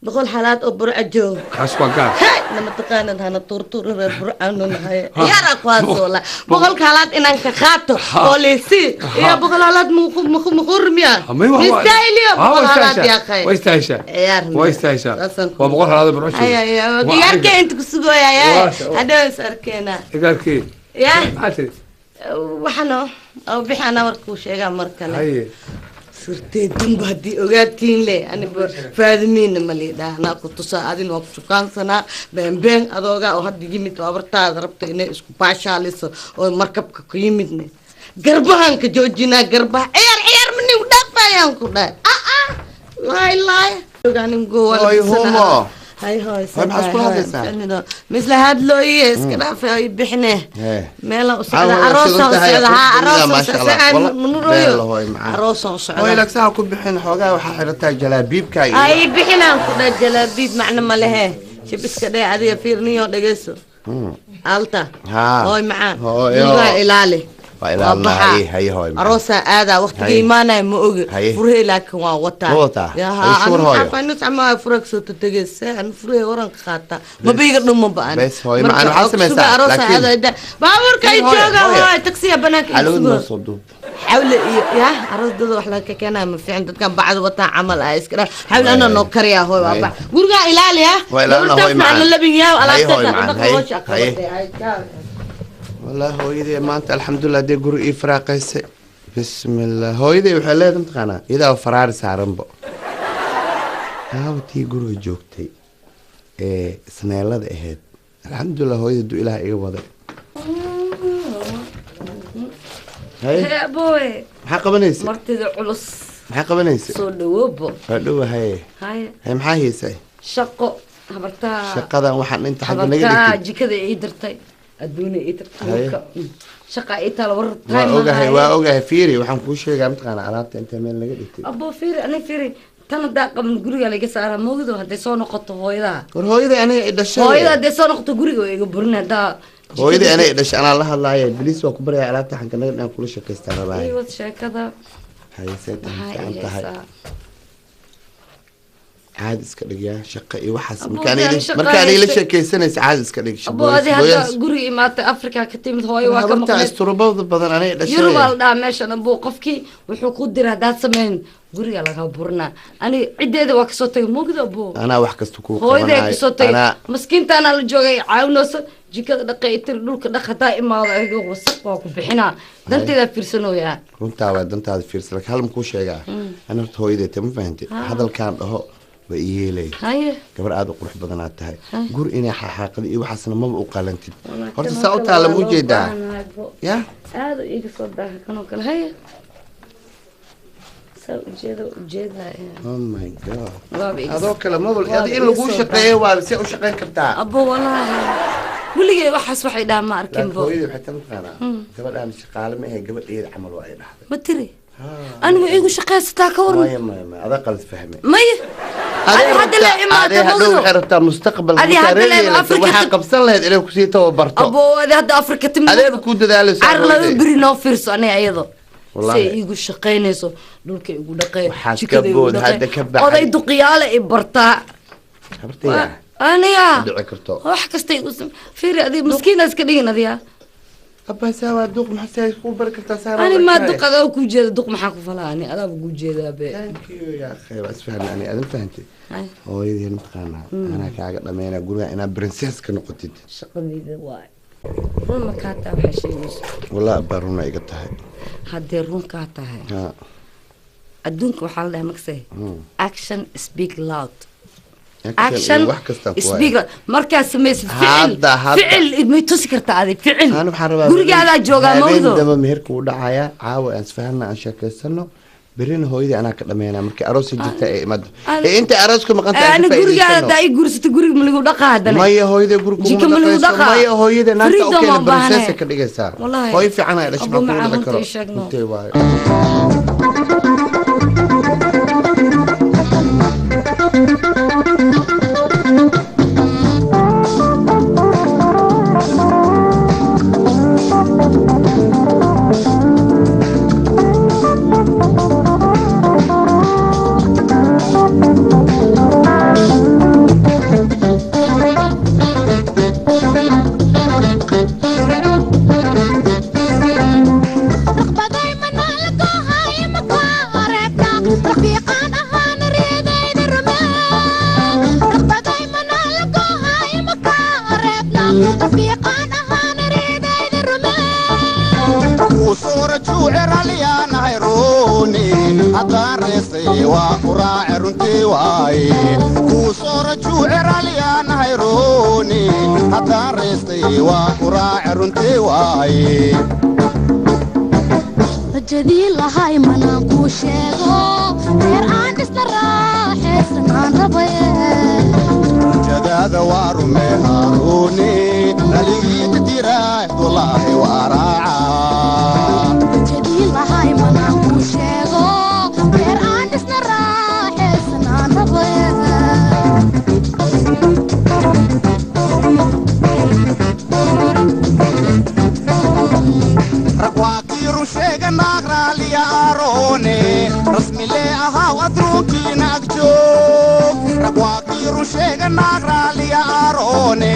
100 halaad oo Burca jooga. Kaas waa gaar. Hey, nama taqaanad hana tuurtuur reer Burcaanu nahay ciyaar aqwaasoo la 100-ka halaad inaan ka qaato oo leesi iyo 100 halaad muqurmiya. Mistaahiliyo 100 halaad yaaqay. Waa istaaheshaa. Ciyaar. Waa istaaheshaa. Saasaan ku- Waa 100 halaad oo Burca Ay, jooga. ay, ay, Waa diyaarkee ariga. inta ku sugooyaya. Hadhow is arkeenaa. Igaarkee? Ya. Maxaa tiri? Waxano oo bixana warkuu sheegaa mar kale. Haye. Sirtee dumba haddii ogaatiin le aniba Faadimiina ma liidhaa, anaa ku tusaa, adin waa ku shukaansanaa beenbeen adoogaa oo hadda yimid oo abartaada rabta inay isku baashaaliso oo markabka ku yimidne garbahan ka joojinaa, garbaha ciyaar ciyaar manigu dhaafayaan ku dhahay ah laay laay. Hooy, humo. Hay hoy. Hooy, maxaad iskula hadlaysaa? Misla hadlooye iska dhaafay ay bixine Hee. meelaan u socda, Caawa aroosaan u shidan tahay, socda haa, quruxda aroosaan u maasha socda. Allah. Wala- Manuroyo. Beel hooy, macaan. Aroosaan u Hooy, socda. lagsaha ku bixin xoogaa, waxaa xirataa jalaabiibka iyo Ay bixinaan ku dha jalaabiib macno ma lehe, shib iska dheh adiga fiirniyo dhegeyso. Alta. Haa. Hooy macaan. Hooyo. Gurigaa ilaali. Waa ilaalinaa, haye, haye, hooyo macaan. Aroosaa aadaa waqtiga Haye. imaanaya ma ogi. Haye. Furahey laakiin waan wataa. Ma wataa? Haye, shuur hooyo. Maa fura kasoo tatageysa an furahey waran ka qaataa maba iga dhuma ba-an. Bes, hooyo macaan, waxaad samaysaa, Aroosaa laakiin- aada baabuurka ay Hooyo, jooga hooyo. hooyo taksiya banaanka Xalwad isugu. noo soo duub. Xawle iyo ya aroos dada wax laga keenaya ma fiicin, dadkan bacda wataa camal ah iska dhaa xawle anaa noo kariyaa hooy waa bax gurigaa ilaali ha. Waa ilaalina, hooyo Gabartaas macaan. macna labin yaa Haye, hooyo alaabteeda macaan, dhaq haye, hoosha haye. qabatay. Wallah hooyadey maanta alxamdulilah dee guri ii firaaqaysay. Bismillah, hooyaday waxay leedahay mataqaanaa iyadaa faraari saaranbo aawatii guriga joogtay ee isneelada ahayd. Alxamdulilah hooyada duu ilaah iga waday. Haye. Abowe. Maxaa qabanaysa? Martida culus. Maxaa qabanaysa? Soo dhawoobo. Waa dhowahaye. Haye. Haye, maxaa haysay? Shaqo habartaa. Shaqadan waxaan inta xagga naga Habartaa dhigtid. Jikada ii dirtay, adduuna ii dirtay. Haye. Dhulka shaqa ii taala war. Waa ogahay, waa ogahay. Fiiri, waxaan kuu sheegaa mataqaanaa alaabta inta meel naga dhigtid. Abo fiiri, ani fiiri tan haddaa qaban guriga laga saaraa moogdo hadday soo noqoto hooyadaa. War hooyaday aniga i dhashay. Hooyada hadday soo noqoto guriga waa iga burin haddaa. Hooyaday aniga i dhashay, anaa la hadlaaya. Bilis waa ku baraya alaabta xagga naga dhan kula shaqaystaa rabaaye. Ii wad sheekada. Haye, see tahay? Maxaa Fiican ii tahay. haysaa? Caadi iska dhigyaa shaqo iyo waxaas. Abuu, Markaan dee ila shaqo markaan ila hayse. sheekaysanaysa caadi iska dhig. Abo adi hadda guriga imaatay Africa ka timid, hooyo waa ka Habarta maqneed. Isturubada badan aniga i dhashay. Yurub aa la dhahaa meeshan abuu, qofkii wuxuu ku dira haddaad sameyn guriga laga burinaa. Ani ciddeeda waa kasoo tagay moogdo abuu. Anaa wax kasta kuu Hooyaday qabanayo. kasoo tagay. Anaa Maskiintaanaa la joogay caawinoosa jikada dhaqay tiri dhulka dhaq haddaa imaado ayaga wasaq waa ku bixinaa danteedaa fiirsanooyaa. Runtaa waa dantaada fiirsan, laakiin hal makuu sheegaa? Ani horta hooyaday te ma fahantay? Hadalkaan dhaho waa i yeelay. Haye. Gabar aad u qurux badanaad tahay. Haye. Guri inay xaxaaqada iyo waxaasna maba u qalantid. Wallaahi Horta kanoo saa u kale taala waa ma loo ujeedaa? baahanahay, bo. Ya. Aad u iiga soo daaha kanoo kale. Haye, saa ujeeda ujeedaya. Oh my God. Waaba iga- Adoo kale mabal waaba adi in iga laguu soo shaqeeyo waa see u shaqeyn kartaa. Abo wallaahi weligay waxaas waxay dhaha ma arkin Laakiin bo. hooyadii waxay tan taqaanaa gabadhaan shaqaale ma ahe, gabadheeda camal waa ay dhahday. Ma tiri anigu iigu shaqaysataa ka waran? Maya maya maya, adaa qalad fahme. Maya adi hadda la imaata Adee hadhow mawdo waxay rabtaa mustaqbalka Adi markaa hadda reer la yeelato, Afrika waxaa qabsan lahayd inay kusii tababarto. Abo adi hadda Afrika timid. Adeeba kuu dadaalayso. Car laba Hooyadey. beri noo fiirso aniga iyado Wallaahi. say iigu shaqaynayso dhulka igu dhaqee Waxaad jikada ka igu bood dhaqee. hadda ka baxay. Oday duqiyaale i bartaa. Habartaya Aniga ma dhici karto. Wax kasta igu fiiri adiga maskiina iska dhigin adiga. Abbaasaa waa duq, maxaa saa kuu bari kartaa saa? Ani maa duq adaa kuu jeeda, duq maxaa ku falaa ani adaaba kuu jeedaa be. Thank you yaa akhi, waa isfahmay ani adin fahantay. Hay. Hooyadii mataqaanaa anaa kaaga dhameynaa guriga inaa princess ka noqotid. Shaqadayda waay run ma kaa tahay waxaa sheegayso? Wallah abbaa runa iga tahay. Haddee run kaa tahay Ha. adduunka waxaa la dhahay magsay action speak loud. Action Action iyo wax kastaan ku speak loud. Markaad samaysid ficil Hadda, hadda. ficil may tusi kartaa adig ficil? Ani waxaan rabaa Gurigaadaa joogaa habeen mawdo. Damba meherka uu dhacayaa caawa, aan isfahanna, aan sheekaysano. Berina hooyadii anaa ka dhameynaa markii aroosi jirta ee imaado ee intay aroos ka maqan tahay. Ani gurigaada haddaa ii guursato guriga ma lagu dhaqaa haddana? Maya, hooyadii guriga Jika kuma ma lagu dhaqayso. dhaqaa? Maya, hooyadii naagta u Freedom keena aan baahanahay. princess ka dhigaysaa. Wallaahi. Hooyo fiican ay dhashay Abbo ma kugu macaan dhici runta karo. ii sheeg no. Intee waayo. Rajadii lahay manaan kuu sheego reer aan isla raaxaysan aan rabaye. Jadaada waa rume haruuni dhaligii tiraahd walaahi waa raaca. Rajadii lahay manaan kuu sheego reer aan isla raaxaysan aan rabaye. Rag waa adruunkiina ag joog ragwaakiiru sheega naag raaliya aaroone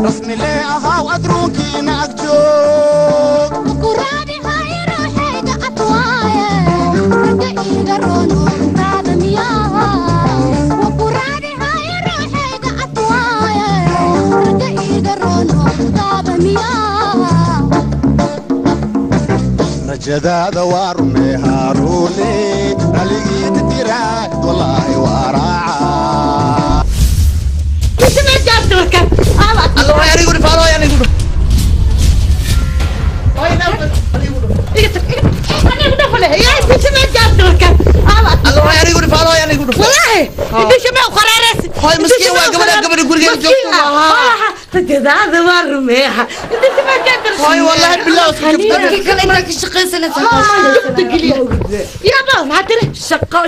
rasmilee ahaw adruunkiina ag joog rajadaada waa rumee haaruune raligiita tiraad walaahi waa raaca.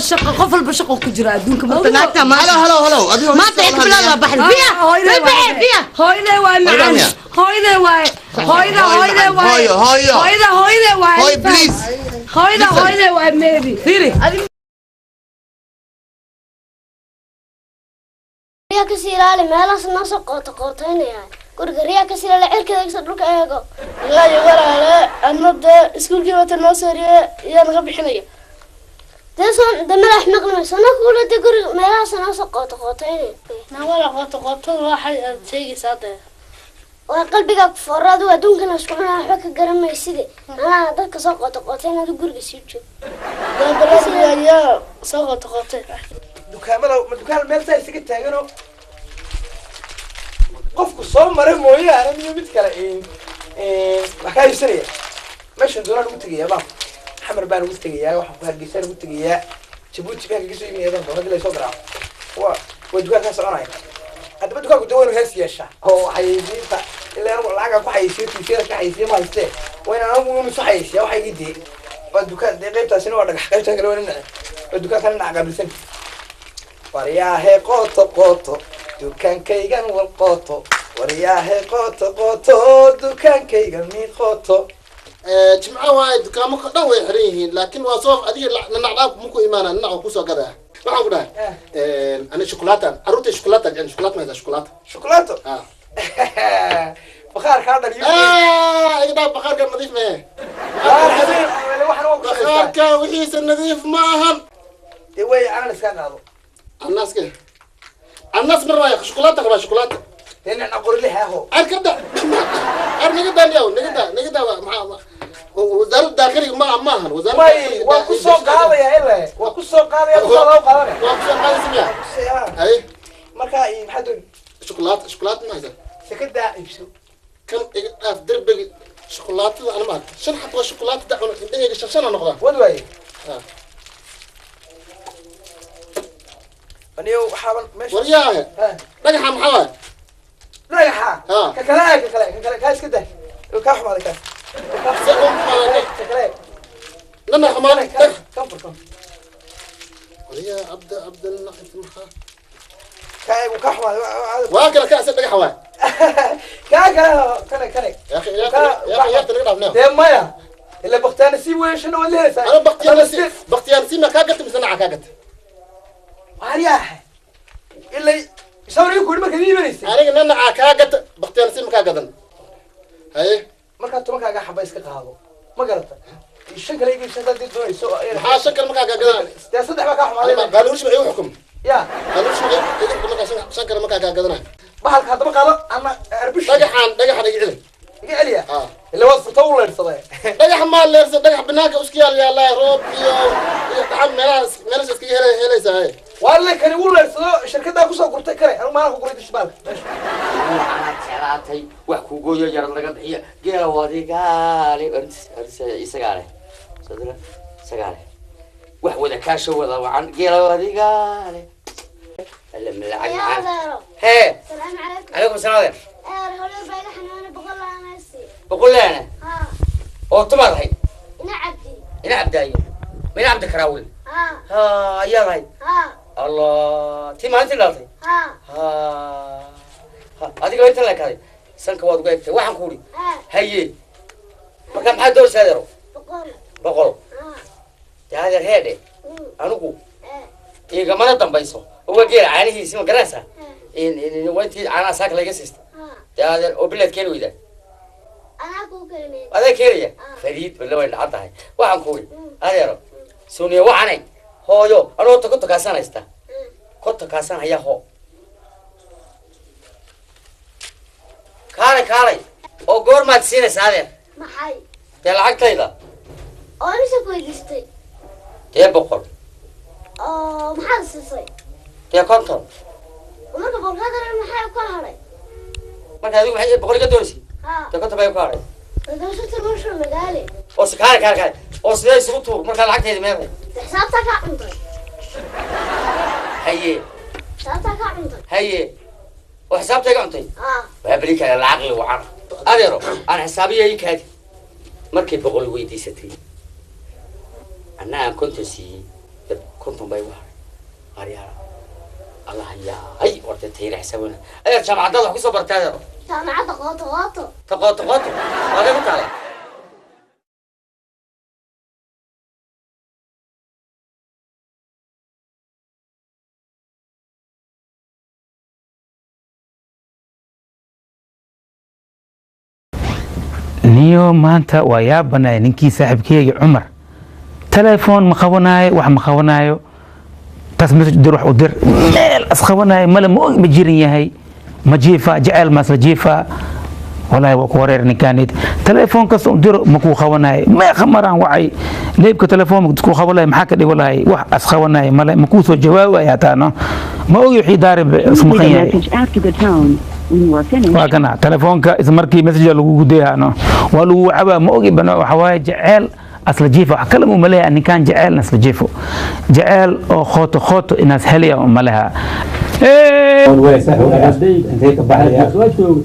Shaqo qof walba shaqo ku jira adduunka. Hooyada waay macaan, hooyada waay, hooyada, hooyada waay, hooyada, hooyada waay, hooyada, hooyada waay, maybe. Riyaa kasii ilaali meelahaas noo soo qoota qootaynaya guriga. Riyaa kasii ilaali cirkeeda dhulka eego. Ilaahi walaale, adna dee iskuulkii wata noo soo riye yaa naga bixinaya? Dee soo de madax maqli mayso na kuula de guriga meelahaas noo soo qoota qootaynaya. Na wala qoota qootada waxay aad sheegaysaa dee. Waa qalbigaa ku foora adigu, adduunkana isku cunaa, waxba ka garamayside. Anaa dadka soo qoota qootay adigu guriga sii joog. Dee yaa soo qoota qootay? Dukaamada ma dukaan meel saa isaga taaganoo qofku soo mara mooyaane miyo mid kale wax kaa iibsanaya? Meeshan doonaan ugu tegayaa, baa Xamar baan ugu tegayaa, waxaan ku Hargeysaan ugu tegayaa, Jabuuti baan kaga soo iibinaya baan doona hadii lasoo garaaco. Waa dukaan kaa soconaya. Haddaba dukaanku de waa inuu hees yeeshaa oo xayeysiinta, ilaa anigu lacagaan ku xayeysiyo tiifiyada ka xayeysiya ma haystee, waa inaan anigu inu isu xayeysiya waxa igi dee. Waa dukaan dee, qaybtaasina waa dhagax, qaybtan kale waa dhinac, waa dukaankan dhinac qaabilsan. Waryaahe qooto qooto dukaankaygan wal qooto, waryaahe qooto qooto dukaankaygan mi qooto. Jimco waaye, dukaamo dhan way xiran yihiin, laakiin waa soo adiga nacnac muku imaana, ninac kusoo gadaa. Waxaan ku dhahay ani shukulaataan carruurta, shukulaata jecel, shukulaat ma haysaa? Shukulaata. Shukulaato bakhaarkaa dhan? Iga dhaaf, bakhaarka nadiif mehe. Bakhaarka wixiisa nadiif ma ahan. Dee way anan iska qaado. Anaaske anaas ma rabaayo, shukulaata rabaa, shukulaata. Dee nacnac qorliha aho. Arkada ar naga daa niyaw, naga daa, naga daa. Maxaa wasaaradda daakhiliga ma ahan wasaaradda. May, waa ku soo qaadaya ile, waa ku soo qaadaya, kusoo loo qaadanaya. Waa ku soo qaadaysa miya? Hay. Marka maxaa doon? Shukulaata, shukulaata ma haysaa? Sakadaa iibso. Kan iga dhaaf derbiga shukulaatada, ana ma arka shan xabo shukulaata dacuna indhahayga shan shana noqdaan. Wad waaye. Aniyo waxaaban meesha. Waryaahe, dhagaxa maxaa waaye? Dhagaxa ka kale, ka kale, ka kale, kaa iska dah, kaa xumaaday kaas. Ka kale. Nana xumaaday. Kan fur, kan. Waryaa cabda cabdilnaqif maxaa? Kaa eegu kaa xumaaday. Waa kale, kaa isa dhagaxa waaye. Kaa kale, kane, kane. Ya akhi, ya akhi, ya akhi, yaarta naga dhaaf neo. Dee maya, ila baktiyaa nasiib weeye, shana waad lehelaysaa. Ana baktiyaa nasiib, baktiyaa nasiib ma kaa gatay mise naca kaa gatay? Waariyaahe, ila sawir ku markaad iibanaysay. Aniga nanaca kaa gata, baktiyaa nasiib ma kaa gadan. Haye. Markaa 10kaaga xaba iska qaado, ma garata? Shan kale iga iibsan haddaad doonayso. Maxaa shan kale markaa kaa gadan? Dee saddex baa kaa xumaaday. Qaaluush ma igu xukum? Ya. Qaaluush ma igu xukum markaa shan kale markaa kaa gadanay? Bahalka haddaba qaado ama arbush. Dhagaxaan, dhagaxan iga celi. Iga celiya ila waad furta u leydhsaday. Dhagax maa leersa, dhagax banaanka iska yaal yaallaa, roob iyo dhaxan meelahaas meelahaas iskaga helaysaa. Waa le kani wuu leydhsado, shirkaddaa kusoo gurtay kale, anigu maalin ku guray dish baalka. Waxaad jeclaatay wax kugooyo yarad laga bixiya geela wadigaale isagaa leh, sadra isagaa leh, wax wada kaasho wada wacan geela wadigaale alla malacag macaan hee. Salaamu calaykum. Calaykum salaam adeer. Eer hore baa iga xanuunay, 100 laanaysi. 100 laana? Haa. Oo tumaad ahayd? Ina Cabdi. Ina Cabdaayo ma ina Cabdi Karaawil? Haa. Ha, ayaad ahayd? Haa. Allah, tii maalintii dhalatay? Haa. Ha ha, adiga inta leekaaday sanka waad uga egtay, waxaan ku uri. Haa. Haye, marka maxaad doonaysaa adeero? 100. 100? Haa. Dee adeer heedhe, anigu Igamana dambayso uga geela caanihiisi, ma garanaysaa? Waa intii caanaha saaka laga siista dee adeer, oo bilaad keeni weydaa. Anaa kuu keenay. Adaa keenaya fariid walla way dhacan tahay. Waxaan ku wuri adeero suniya wacanay hooyo anuu horta konton kaasaan haystaa, 50 kaasaan hayaa. Hoo, kaalay kaalay, oo goormaad siinaysa adeer? Maxay? Dee lacagtayda. Oo imisa ku weydiistay? Dee 100. Oo maxaad siisay? Dee 50. Marka boqolkaadana maxay ku hadhay? Marka adigu maxay 100 iga doonaysay? Haa. Dee 50 bay ku hadhay. Dadasho tirmasho magaale. Oo si kaalay kaalay kaalay, oo sidee isugu tuur markaa lacagtayda meeday? Dee xisaabtaa kaa cuntay. Haye. Xisaabtaa kaa cuntay. Haye, oo xisaabta iga cuntay. Haa. Waa beli kale lacaqli wacan adeero aan xisaabiya ii kaadi. Markay 100 weydiisatay anna aan 50 siiyey, dad 50 bay igu haray. Aryaara allah yaay, warta tayra xisaabona adeer. Jaamacadaad wax kusoo bartay adeero? Jaamacadda Qooto Qooto. Ta Qooto Qooto waagay ku taala. Niyo maanta waa yaabanaya, ninkii saaxiibkeyga Cumar telefoon ma qabanaayo, wax ma qabanaayo, taas message dir, wax u dir, meel as qabanayo male. Ma og ma jiran yahay, ma jiifa jecel maasla jiifa? Walaahi waa ku wareer ninkaanid. Telefoon kasta u diro ma kuu qabanayo. Meeqa maraan wacay leebka telefoon kuu qabanayo, maxaa ka dhigo lahay? Wax as qabanayo male, ma kuu soo jawaabayo hataa. No ma ogi wixii daarib ismaqan yahay. Waa kana telefoonka isla markii message lagu gudayaa, waa lagu wacabaa. Ma ogi bano waxa waaye jeceel asla jiifa, wax kale uma leeyahay ninkan. Jeceel asla jiifo, jeceel oo khooto khooto inaas helaya uma leha.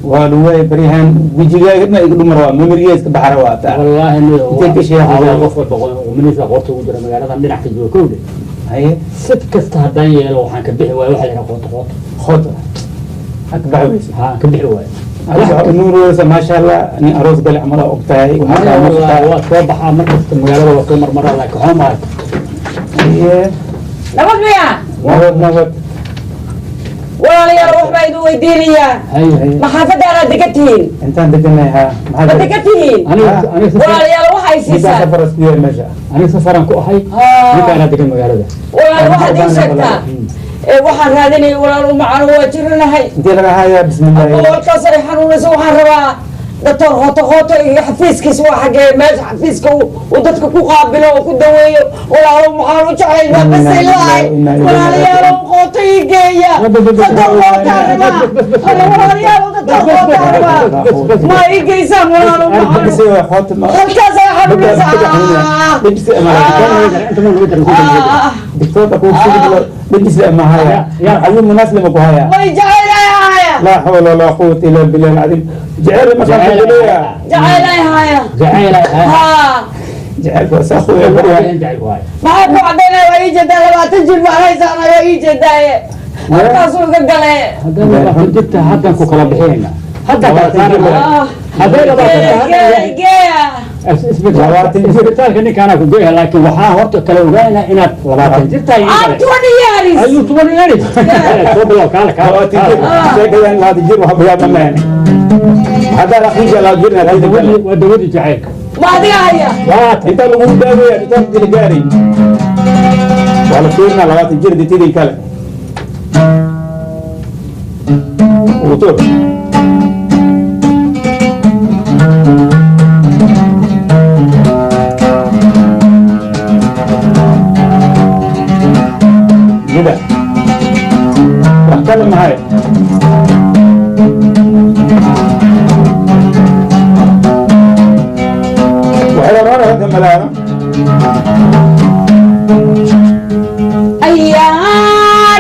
Waa luwaay baryahan wejigaaga dhan iga dhumar, waa memoriga iska baxara waa taa. Wallaahi Intee ka sheekaysaa? Qof walba qumaniisa qoorta ugu jira magaaladan dhinac ka jooga kowdhe. Haye. Sid kasta haddaan yeelo waxaan ka bixi waayo waxa la yidhaha qooto qooto. Qooto ka baxi weyse? Haa, ka bixi waayo. Nuureysa maasha Allah, nin aroos gali camal aa og tahay. Wallaahi waa soo baxaa mar kasta magaalada, waa soo marmaraa, laakiin waxba ma arko. Nabad miya? Nabad nabad. Walaalayaal, wax baa idin weydiinayaa. Haye haye. Ma xaafadaanaad degan tihiin? Intaan deganay haa. Ma degan tihiin? Walaalayaal, waxay Ninkaan siisaan safar isku yahay meesha. Aniga safaraan ku ahay, ninkaanaa degan magaalada. Walaal, waxaad ii sheegtaa ee waxaan raadinaya walaal u macano, waa jiranahay. Intee laga hayaa? Bismillaahi. Boqolkaas ay xanuunayso. Waxaan rabaa doctor Qooto Qooto iyo xafiiskiisa waa xagee? Meesha xafiiska uu dadka ku qaabilo oo ku daweeyo. Walaalo, maxaan u jeclay waa basay lahay. Walaalayaal, Qooto ii geeya, doctor Qootaa rabaa. Walaalayaal, doctor Qootaa rabaa, ma ii geysaan? Walaalo maxaan halkaas ay xanuunaysaa. Diktoorka kuu dhegis ma haya, ayuu munaasib ku haya. Way jecel ay haya. Laa xawla walaa quwwata illa billah alcadiim. Jecel ma ka kuleeya? Jecel ay haya. Jecel ay haya. Haa. Jecelku waa saa quwaya baryahan. Maxaa ku cadaynaya? Waa ii jeedaa, 20 jir baan haysaan, waa ii jeedaaye, halkaasuu iga galee. Haddaan 20 jirta haddaan ku kala bixinayna, haddaan kala saarayna hadday 20 Geeya geeya. Isbitaalka ninkaanaa ku geeya, laakiin waxaa horta kala ogaanaa inaad 20 jir tahay. I'm 20 years. Ayuu 20 years soo bilow, kaale kaale. Sheekadan 20 jir wax bayaa ma lahayn haddaa akhriga 20 jir. Waa dawadii jacaylka. Ma adiga haya? Inta lagu daaweeya inta la gaaray waa la fiirinaa 20 jir ditidii kale utur. Gida wax kale mahay. Waxay oranaysaa hadda malaano. Ayaa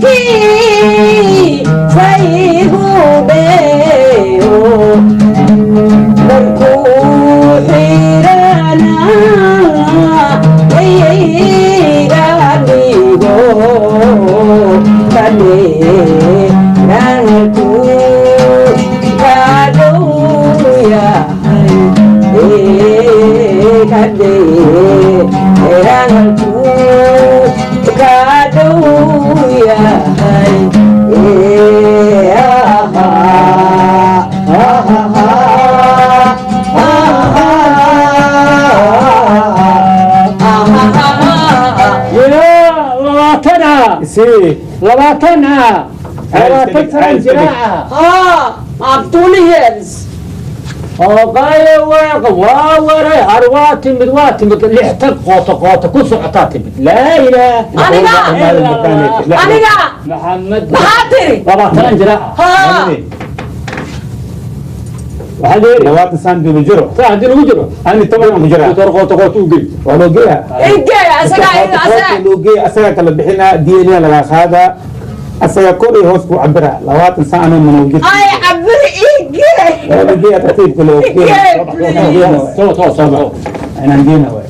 dhaqankii saygu dheeyo markuu xirana wayayga dhigo kadheeranku kadhow yahay kadheeranku. Isii. 20 ah, 20 sana jiraa. Ha, I'm 20 years. Oqaaye waaqa waa waray har waa timid, waa timid lixtan qoota qoota ku socotaa timid, laa ilaah. Aniga? Aniga? Maxamed. Maxaa tiri? 20 jira. Ha. Waxaa la yidhi 20 saan dii jiro. Saa haddii lagu jiro. Ani 10 aan ku jiraa. Doctor qoota qoota u gey. Waa loo geeyaa. Igee, asaga asaga. Loo geeya, asaga kala bixinaa, DNA laga qaadaa, asaga kor iyo hoos ku cabiraa. 20 saan anoo manowjir. Ay, cabir igee. Waa loo geeyaa, tartiibka loo geeyaa. Soo soo soo. Inaan geena waay.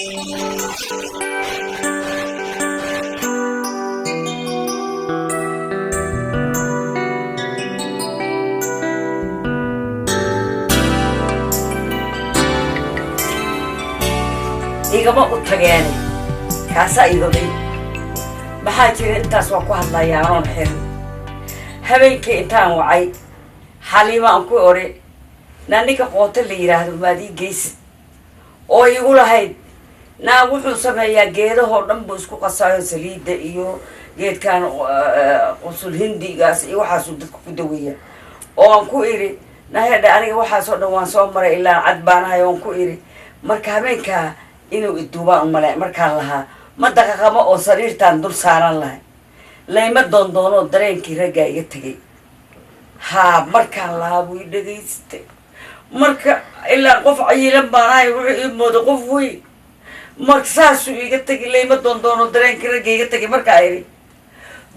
Igama u tageene, kaasaa igoday. Maxaa jira? Intaas waa ku hadlayaa anoon xirin. Habeenkii intaan wacay Xaliima aan ku ori naa ninka Qooto la yidhaahdo maad ii geysid oo igu lahayd naa wuxuu sameeyaa geedahoo dhan buu isku qasaayo, saliidda iyo geedkan qusul hindigaas iyo waxaasuu dadka ku daweeya, oo aan ku iri nahedha aniga waxaasoo dhan waan soo maray, ilaa cad baanahay oon ku iri. Marka habeenkaa inuu iduubaan umale markaan lahaa ma daqaqamo oo sariirtaan dul saaran lahay layma doondoonoo dareenkii raggaa iga tegay. Haa, markaan lahaa buu i dhegaystay. Marka ilaa qof cayilan baan ahay, wuxuu ii mooday qof weyn. Marka saasuu iga tegay, layma doondoono dareenkii ragga iga tegay. Markaa idhi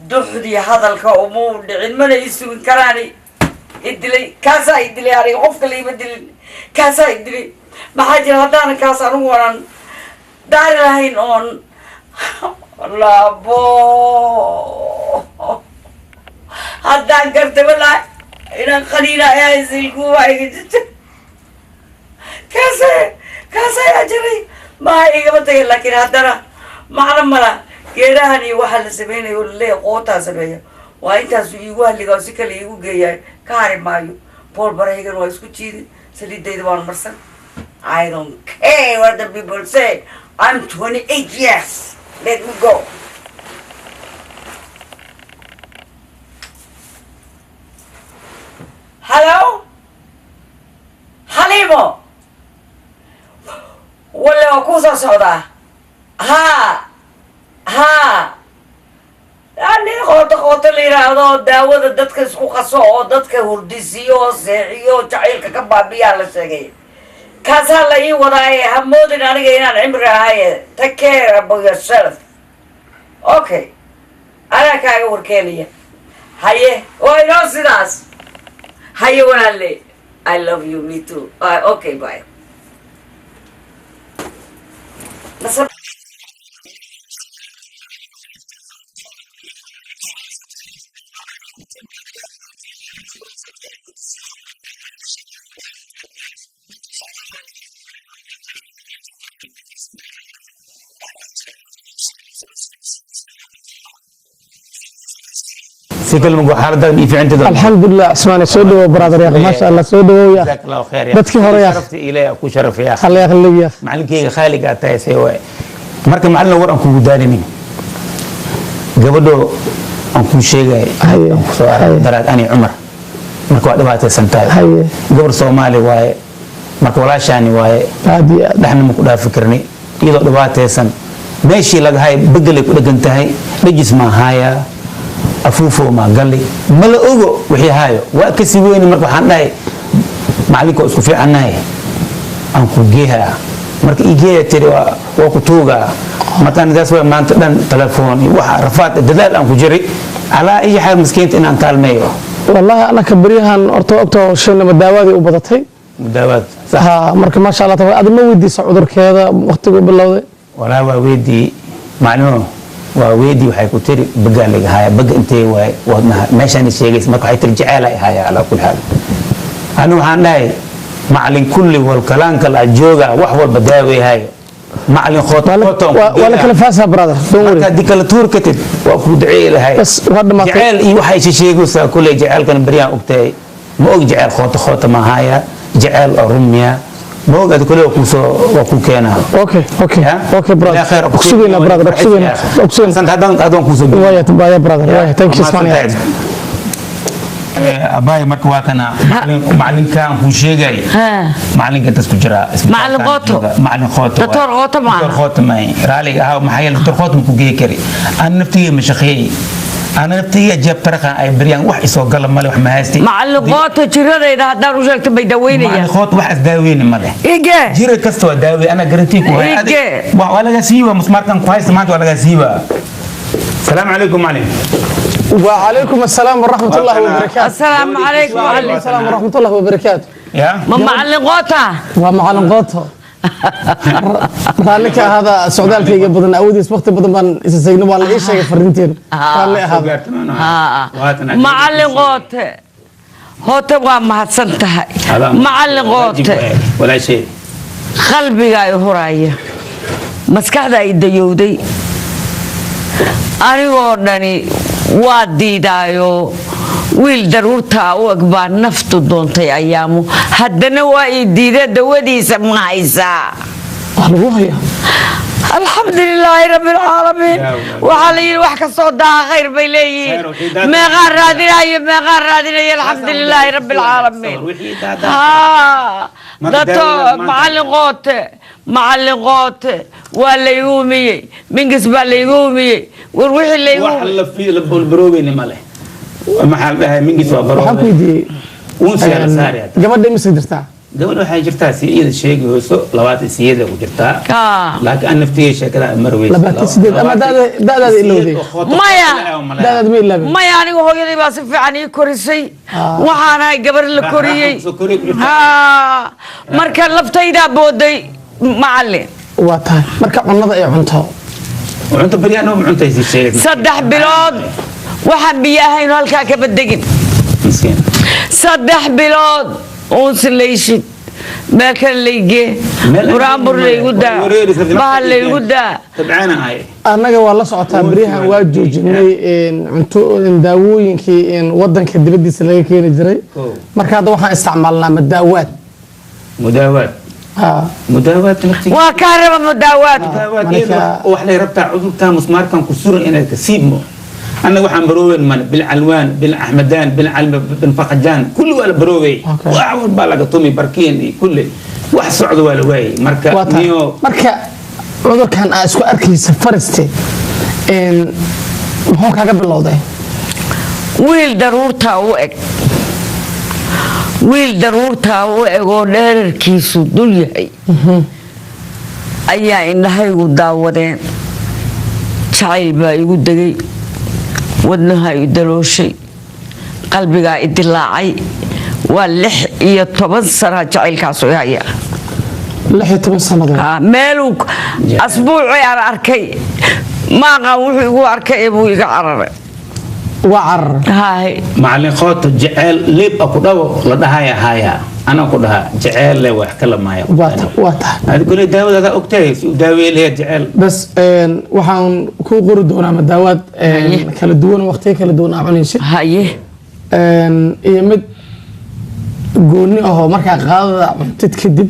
duxdii hadalka umau dhicin, mana ii sugin karaani idilay. Kaasaa idilay aniga, qofka layma dilin, kaasaa idilay. Maxaa jira? Haddaanan kaas anigu waanan daari lahayn oon laabo haddaan gartay walaa inaan qaniina ayaa silkuwa iga jirta. Kaasa kaas ayaa jiray, maha igama tagay, laakiin haddana macno mala. Geedahan iyo waxaa la sameynayo oo laleeyahay Qootaa sameeya, waa intaasu iigu halliga oo si kale iigu geeyahay. Ka hari maayo bool barahaygan, waa isku jiidi, saliidayda waan marsan. I don't care what the people say. I'm 28 years. Let me go. Hello? Halimo! Wale waa kuu soo socdaa. Haa! Haa! Nin Qooto Qooto la yidhaahdo, daawada dadka isku qaso oo dadka hurdisiyo oo seexiyo oo jacaylka ka baabiyaa la sheegay. Kaasaa la ii wadaaye, ha moodin aniga inaan cimri ahaye. Take care about yourself, okay? Anaa kaaga warkeenaya. Haye, waa inoo sidaas. Haye walaalle, I love you. Me too. Okay, bye. Nasab. Si kalma xaaladaada ii fiicantida? Alxamdulilah Cusmaane, soo dhawow brother ya, maasha Allah, soo dhawow ya. Jazaak Allahu khayr ya. Dadkii hore ya. Sharafta Ilaahay ku sharaf ya. Allah yakhlig ya. Macalinkeyga khaaliga aad tahay see waay. Marka macalin, war aan kugu daalinin, gabadho aan kuu sheegay aan kusoo arag daraad ani Cumar, marka waa dhibaataysan tahay. Gabar Soomaali waaye, marka walaashaani waaye, dhexna ma ku dhaafi karni iyadoo dhibaataysan. Meeshii laga hay bedelay ku dhegan tahay, dhejis ma haaya, afuufo ma gali, ma la ogo wixii haayo, waa kasii weyni. Marka waxaan dhahay macalinka waa isku fiicannahay, aan ku geehaa. Marka ii geeya tiri, waa ku tuugaa. Marka anigaas waa maanta dhan telefoon iyo waxa rafaad dadaal aan ku jiray, calaa iyo xaal miskiinta inaan kaalmeeyo. Wallahi anaka beryahan horta ogta shanama daawadii u badatay. Daawaad. Ha, marka maasha Allah tabaar, adi ma weydiisa cudurkeeda waqtigu bilowday? Walaa waa weydii macluum, waa weydii. Waxay ku tiri bagaa laga haya. Baga intee waay? Wadnaha meeshaan sheegaysa. Marka waxay tiri jeceel ay haya. Calaa kulli xaal anigu waxaan dhahay macalin kulli wal kalaanka la jooga wax walba daaweehayo macalin Qooto Qooto. Waa la kala faasaa brother, don't worry. Marka haddii kala tuur katid waa kuu duceey lahay. Bas waa dhamaatay. Jeceel iyo waxay sheegaysaa kulley jeceelkan beryaan ogtahay. Ma og jeceel Qooto Qooto ma haya, jeceel oo rumiya ma og. Adi kulley waa kuu soo, waa kuu keenaa. Okay brother, ku sugaynaa brother, ku sugaynaa, ku sugaynaa. Haddaan kuusoo waya waya brother, waya, thank you Ismail. Abaay, marka waa kana macalinkan kuu sheegay, macalinka intaas ku jiraa. Macalin Qooto. Macalin Qooto. Doctor Qooto maaha. Doctor Qooto maaha, raaliga ahaa. Maxaa yeelay Doctor Qooto ma ku geey kari. Ana naftigay ma shaqeeyey, ana naftigay jeeb taraqan ay beryaan wax isoo gala male, wax ma haystay. Macalin Qooto jiradayda haddaan u sheegto bay daweynayaan. Macalin Qooto wax is daaweyni male. Ige. Jira kasta waa daawey, ana garantii ku hay. Ige. Waa laga siiba musmaarkan ku haysta maanta, waa laga siiba. Salaamu calaykum macalin. وعليكم السلام ورحمة الله وبركاته. السلام عليكم. وعليكم السلام ورحمة الله وبركاته. يا ما معلم قوتا. ومعلم قوتا. Raalli ka ahaada socdaalkayga badan awoodiis, waqti badan baan isa seegno, waa la ii sheegay fariinteen. Raalli ahaada. Macallin Qoote, hoote waa mahadsan tahay, macallin Qoote. Walaashay. Qalbigaa i huraya, maskaxda i dayowday, anigoo dhani waa diidaayo. Wiil daruurtaa u eg baa naftu doontay ayaamu, haddana waa ii diida. Dawadiisa ma haysaa? Waa lagu hayaa. Alxamdulilaahi rabbi alcaalamiin. Waxaa la yidhi wax kastoo daaha khayr bay leeyihiin. Meeqaan raadinayo, meeqaan raadinayo! Alxamdulilaahi rabbi alcaalamiin. Haa, dato macallin Qoote, macallin Qoote, waa laygu umiyey, mingis baa laygu umiyey. War wixii laygu wax la fi la baroobeyni ma leh. Maxaa la dhahay, mingis waa Waxaan ku baroobey. weydiiyey Uunsigaa la saari hadda. Gabadha imise jirtaa? Gabadha waxay jirtaa, si iyada sheegi hoyso, 28 ku jirtaa, laakiin an naftigay sheekada mar weyse. 28 ama da'daada ilowday? Maya. Da'daada ma ilaabin? Maya, anigu hooyaday baa si fiican ii korisay. Waxaanahay gabar la koriyey. Haa, marka laftaydaa booday, macallin. Waa tahay. Marka cunnada ay cunto? Cunto baryaan ma cuntaysi sheegay. 3 bilood waxaan biyo ahaynu halkaa kaba degin. Miskiin. 3 bilood uunsi layshid, meel kale laygee, buraanbur laygu daa, bahal laygu daa. Tabcaana ahay. Annaga waa la socotaa, beryahan waa joojinay cunto daawooyinkii wadanka dibadiisa laga keeni jiray. Marka hadda waxaan isticmaalnaa madaawaad. Mudaawaad. Mudaawaad. Waa kaa raba mudaawaad. Mudaawaad wax lay rabtaa cudurkan musmaarkan ku suran inaad ka siibmo. Annaga waxaan barooben male, bilcalwaan, bilcaxmadaan, bilcalma, binfaqajaan, kulli waa la baroobay. Wax walbaa laga tumi, barkiin iyo kulli wax socdo waa la waayey. Marka Waa tahay. Niyo. Marka cudurkan aa isku arkaysa fariste, muxuu kaaga bilowday? Wiil daruurtaa u eg, wiil daruurtaa u eg oo dheerarkiisu dul yahay ayaa indhahaygu daawadeen. Jacayl baa igu degay, wadnaha i dalooshay, qalbigaa i dilaacay. Waa 16 sana jacaylkaasu i hayaa. 16 sannadood? Meeluu asbuucii aan arkay maaqan, wuxuu igu arkay buu iga cararay. Waa cararay? Haay. Macallin Qooto, jeceel leeb a ku dhabo la dhahaya haya, anaa ku dhahaa jeceel le wax kala maaya. Waa tahay. Adi kule daawadaada ogtahay si u daaweey lahayd jeceel. Bas waxaan kuu qori doonaa madaawaad kala duwan, waqtiyo kala duwan aa cunaysid. Haye. Iyo mid gooni ahoo markaa qaadada cuntid kadib,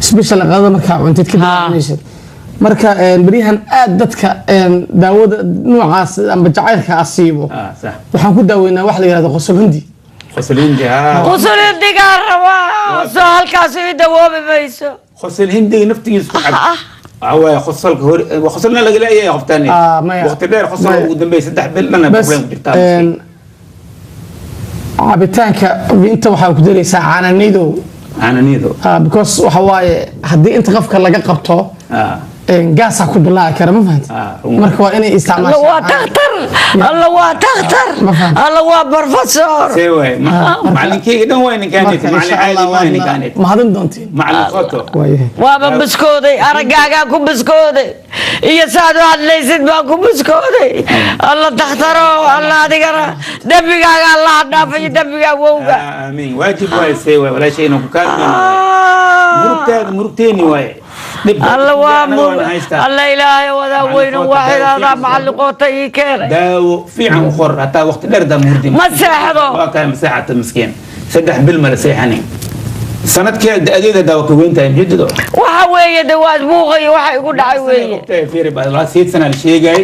special qaadada markaa cuntid kadib aa cunaysid. Marka beryahan aad dadka daawada noocaas amba jacaylka asiibo waxaan ku daaweynaa wax la yihahdo qosol hindi. Qosol hindi, haa. Qusul hindigaa rabaa, soo halkaas ii dawoobi mayso? Qosol hindiga naftigiisa ku cab, waxaa waaye qosolka hore qosolna laga leeyahay qoftaani waqti dheer qosol ugu dambeeyay 3 bil dhan Bas problem ku jirtaa. Cabitaanka inta waxaa ku daraysaa caananiidow. Caananiido. Because waxa waaye haddii inta qofka laga qabto gaasaa ku dilaaci kara, ma fahanti? Marka waa inay Alla isticmaashaan. Waa takhtar, alla waa takhtar, alla waa professor. See waay, macalinkeyga dhan waay ninkaanit, Marka macalin insha caadi Allah maaha waadna ninkaanit. Mahadin doontiin. Macalin Qoto. Waaba buskooday, araggaagaa ku buskooday iyo saad u hadlaysid baan ku buskooday. Alla takhtaro, alla adigana dembigaaga allaha dhaafayo, dembiga awowga. Aamiin, waajib waay. See waay walaashay, inaan ku kaalmayno murugtaada, murugteeni waaye. Alla waa alla, ilaahay wadaa weyno waaxidaadaa macallin Qoota ii keenay. Daawo fiican u qor, hataa waqti dheer daa murdi. Ma seexdo. Waa kahay, ma seexata miskiin, 3 bil mala seexani. Sanadkee da-adeeda daawa ka weyn tahay mujeedado. Waxa weeye de waa buuqayo waxa igu dhacay weeye. Fiiri baa 8 sana la sheegay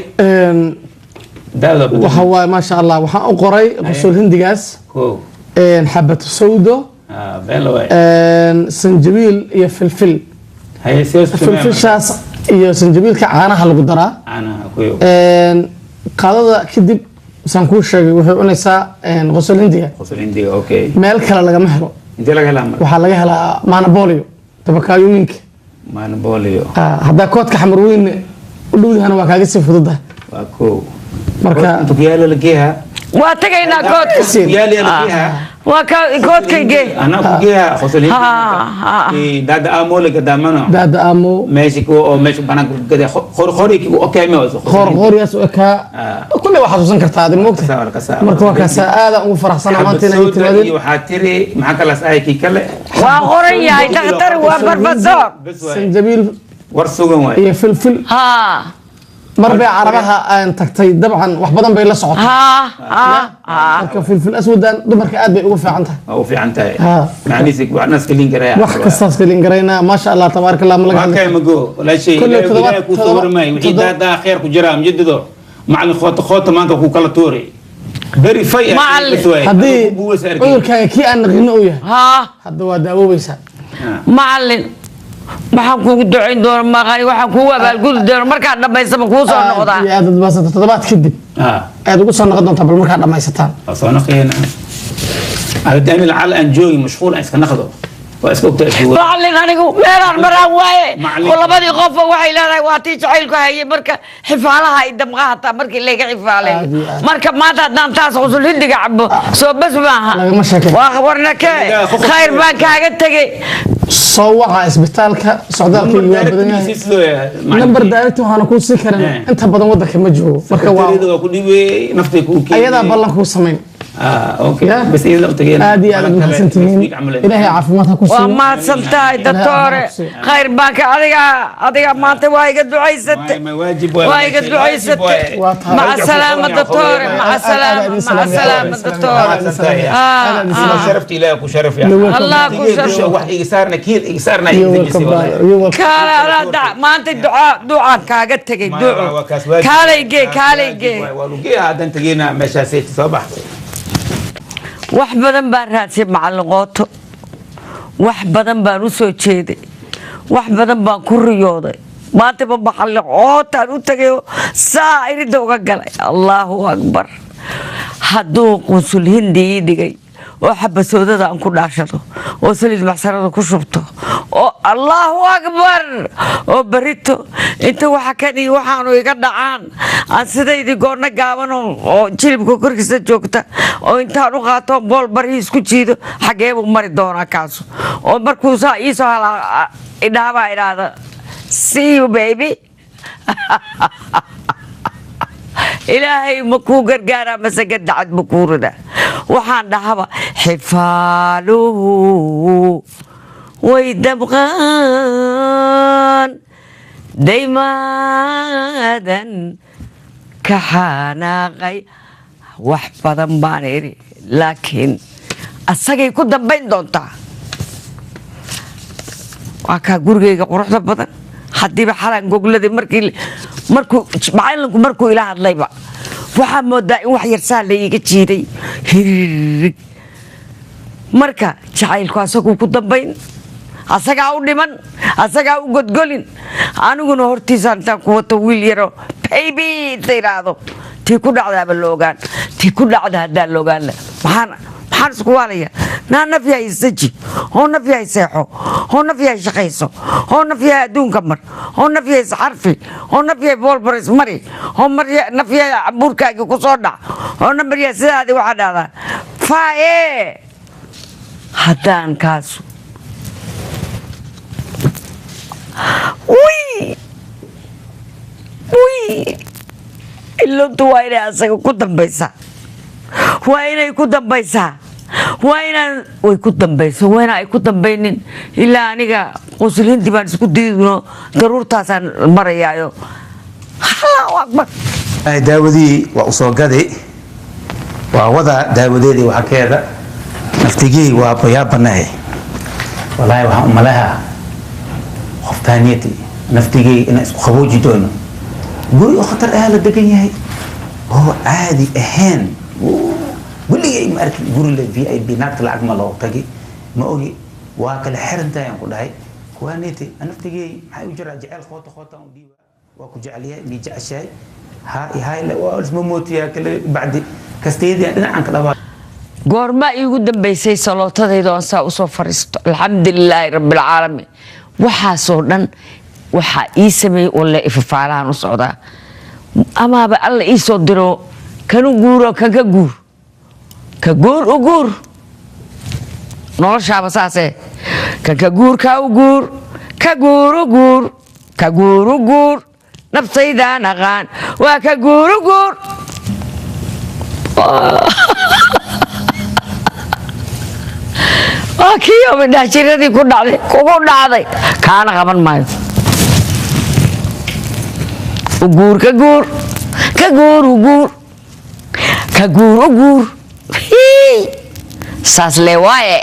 daawada. Waxa waaye maasha Allah, waxaan u qoray qusul hindigaas, kow xabatu sawdo, been la waay, sanjabiil iyo filfil. Haye, sidaas ku Filfishaas iyo sanjabiilka caanaha lagu daraa. Caanaha kuyo. Qaadada kadib, saan kuu sheegay, waxay cunaysaa qosol hindiga. Qosol hindiga, okay. Meel kale lagama helo. Intee laga helaa marka? Waxaa laga helaa maanabolio, tabakaayooyinka. Maanabolio. Haddaa koodka xamar weyne u dhowdahana waa kaaga sii fududahay. Waa kow. Marka intu ku yaala la geeha. Waa tagaynaa koodka. Yaal yaa la geeha. Waa ka koodkayge. Anaa ku geeya qosolin. Dada amo le gadaamano. Dada amo. Meesha ku oo meesha banaanka ku gaday qor qori ku okay ma waso. Qoor qooriyaas u ekaa kulle waa xasuusan kartaa adi moogta. Marka waa kaasa aadaan ugu faraxsana maanta inay Xabad timaadeen. iyo waxaa tiri maxaa kalaas ahay kii kale. Waa qoran yahay dhakhtar, waa barbasoor. Sanjabiil war sugan waay. Iyo filfil. Mar bay carabaha aan tagtay, dabcan wax badan bay la socotay. Marka filfil aswadan dumarka aad bay ugu fiican tahay. Waa u fiican tahay. Macnihiisa waxna iska liin karaya. Wax kastaas kalin garaynaa, maasha Allah, tabaaraka Allah, ma laga waa hadli kay mago walaashay. Kulley ilaahay ilaahay kuu soo warmay wixii daadaa kheer ku jira mjadido macallin khoota khoota maanta ku kala tuuray beri fay. Haddii cudurkaaga kii aan naqino uu yahay, hadda waa daawoobaysaa. Macallin, waxaan kuugu ducayn doona maqani, waxaan kuugu abaalgudi doona markaad dhammaysaba kuu soo noqdaa. Iyo aad badbaadsato toddobaad kadib ayaad ugu soo noqon doontaa, bal markaad dhammaysataan. Waa soo naqeena hadda lacala aan joogi mashquul aan iska naqdo waa iska ogtahay isku Macallin, anigu meelaan maraan waaye oo labadii qofba waxay leedahay waa tii jacaylku hayay. Marka xifaalaha ay damqa hataa markii layga xifaaleeyo. Marka maanta haddaan taas qusul hindiga cabo soo bas maaha. Lagama sheekay. Waa warnakee, khayr baan kaaga tegey. Soo waca isbitaalka, socdaalkaygu waa badan yahay. Number direct waxaana kuu sii karin, inta badan wadanka ma joogo, marka waa waa ku dhibay naftay ku keenay. Ayadaa ballan kuu samayn. Okay, bas idin la tagayna. Aad iyo aad aad mahadsantihiin, ilaahay caafimaad ha ku Waa siiyo. mahadsan tahay doctore, khayr baan ka adiga adiga maanta waa iga ducaysatay, waa iga ducaysatay. Maca salaama doctore, maca salaama, maca salaama doctore. Sharafta ilaahay ku sharaf ya. Allah ku sharaf. Wax iga saarna kiil iga saarna iga dejisay wallahi. Kaale anaa maanta ducaa ducaan kaaga tegay, duco. Kaalay gee, kaalay gee. Waa lugeeya haddaan tagayna meeshaasay soo bax. Wax badan baan raadsay macallin qooto, wax badan baan u soo jeeday, wax badan baan ku riyooday. Maantaba macallin qootaan u tagay oo saa iridda uga galay. Allahu akbar, hadduu qunsul hindi ii dhigay oo xabasoodada aan ku dhaashado oo saliid macsarada ku shubto oo allahu akbar oo berito inta waxa kan iyo waxaanu iga dhacaan aan sidaydii goonna gaaban oo jilibka korkiisa joogta oo intaan u qaato bool barihii isku jiido, xagee buu mari doonaa kaasu? Oo markuu saa iisoo halaa idhaabaa idhaahda, "See you baby." Ilaahay ma kuu gargaaraa mase gadacad ma kuu ridaa? Waxaan dhahaba xifaaluhu way damqaan daymaadan ka xanaaqay. Wax badan baan iri, laakiin asagay ku dambayn doontaa. Waa kaa gurigayga quruxda badan. Haddiiba xalaan gogladii markii markuu macallinku markuu ila hadlayba waxaa moodaa in wax yarsaa la iiga jiiday hirig. Marka jacaylku asaguu ku dambayn, asagaa u dhiman, asagaa u godgolin. Aniguna hortiisa intaan ku wato wiil yaro baby inta idhaahdo, tii ku dhacdaaba la ogaan, tii ku dhacda haddaan la ogaan maxaan isku waalaya? Naa naf yahay isaji oo naf yahay seexo oo naf yahay shaqayso oo naf yahay adduunka mar oo naf yahay isxarfi oo naf yahay boolbaris mari oo mar naf yahay cambuurkaagii ku soo dhac oo namar yahay sidaadii waxaa dhahdaa faaye haddaan kaasu uy uy iluntu waa inay asaga ku dambaysaa, waa inay ku dambaysaa, waa inaan way ku dambayso, waa inaan ay ku dambaynin. Ilaa aniga qusul hindi baan isku diidno, daruurtaasaan marayaayo. Allahu akbar. Ay, daawadii waa usoo gadi, waa wada daawadeedii waxa keeda naftigii waa bayaabanahay walaahi. Waxaan u malaha qoftaaniyati naftigii inaan isku qabooji doono guri oo khatar ah la degan yahay oo caadi ahayn. Weligay ma arkin guri le VIP. Naagta lacag ma loo tagi ma ogi, waa kala xiran tahay aan ku dhahay kuwaaniti naftigii. Maxay u jiraa jecel qoota qoota aan u dhiiba, waa ku jecelyahay, mii jeceshahay, haa haay waa isma mootiyaa kale bacdi kasteedii dhinacan ka dhabaa. Goorma iigu dambaysay salootadayda oon saa usoo fariisto? Alxamdulilaahi rabbilcaalamiin, waxaasoo dhan waxaa ii sameeyey walle ifafaalahan u socdaa amaaba alla ii soo diro kanu guuro kan ka guur ka guur u guur. Noloshaaba saase. Kan ka guur, ka u guur, ka guur u guur, ka guur u guur, naftaydaan aqaan waa ka guur u guur. Waa kii oo midhaxjiradii ku dhacday, kugu dhacday, kaana qaban maayo. U guur, ka guur, ka guur u guur, ka guur u guur. Hii! Saas le waaye.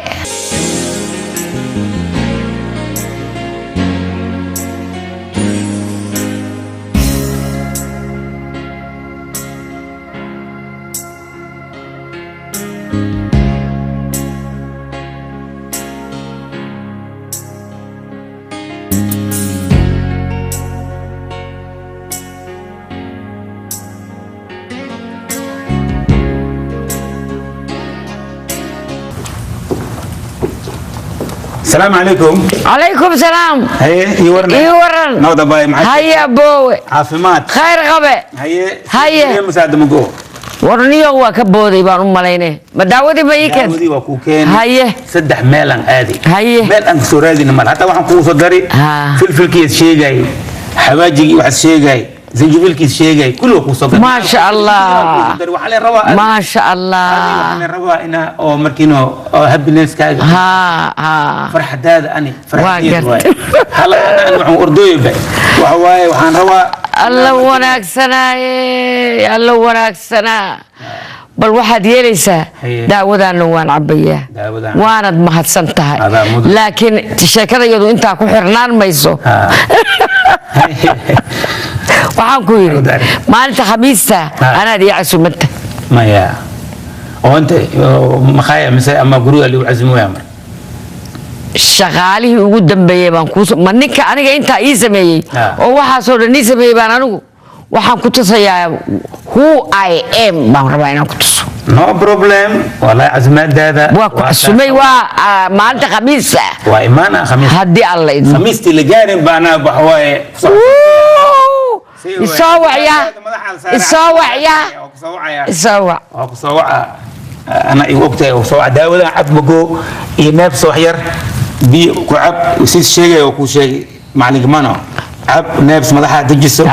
السلام عليكم. Calaykum salaam. Haye, ii waran. Ii waran. Nabad abay, maxay? Haye aboowe. Caafimaad. Khayr qabe. Haye. Haye. Musaada mago. Warniyo waa ka booday baan u malaynay. Ma daawadii ma ii keen? Daawadii waa kuu keenay. Haye. Saddex meel aan aaday. Haye. Meel aan kasoo raadina mal, hataa waxaan kugu soo dari filfilkiis sheegay, xawaajigii waxaad sheegay, zanjabilkiis sheegay, kulli waa kuu soo dari. Maasha Allah. Waxaa la rabaa, maasha Allah, waxaa la rabaa inaa oo markiino oo happiness-kaaga, farxadaada, ani farxadeed waaye. Hala anaan waxaan ordooyaba waxa waaye, waxaan rabaa. Alla wanaagsanaaye, alla wanaagsanaa. Bal waxaad yeelaysaa, Haye. daawadaana waan cabayaa. Daawadaan. Waanad mahadsan tahay. Adaa mudan. Laakiin sheekada iyadu intaa ku xirnaan mayso. Waxaan ku yidhi, maalinta Khamiista anaad ii casumanta. Maya, oo inta makhaaya mise ama guriga lagu casumaya mar? Shaqaalihii ugu dambeeyey baan kuusoo, ma ninka aniga intaa ii sameeyey oo waxaasoo dhan ii sameeyey baan anigu waxaan ku tusayaa who I am baan rabaa inaan ku tuso. No problem, wallahi casumaadaada. Waa ku casumay, waa maalinta Khamiista. Waa imaana Khamiis. Haddii Alla idmo. Khamiistii la gaarin baanaa waxa waaye. Isoo wacyaa, isoo wacyaa, isoo wac. Waa ku soo waca, ana igu ogtahay oo soo waca. Daawadan cab mago iyo neefsa, wax yar biyo ku cab, siis sheegay oo kuu sheegay macalinka mano. Cab, neefs, madaxa dejiso.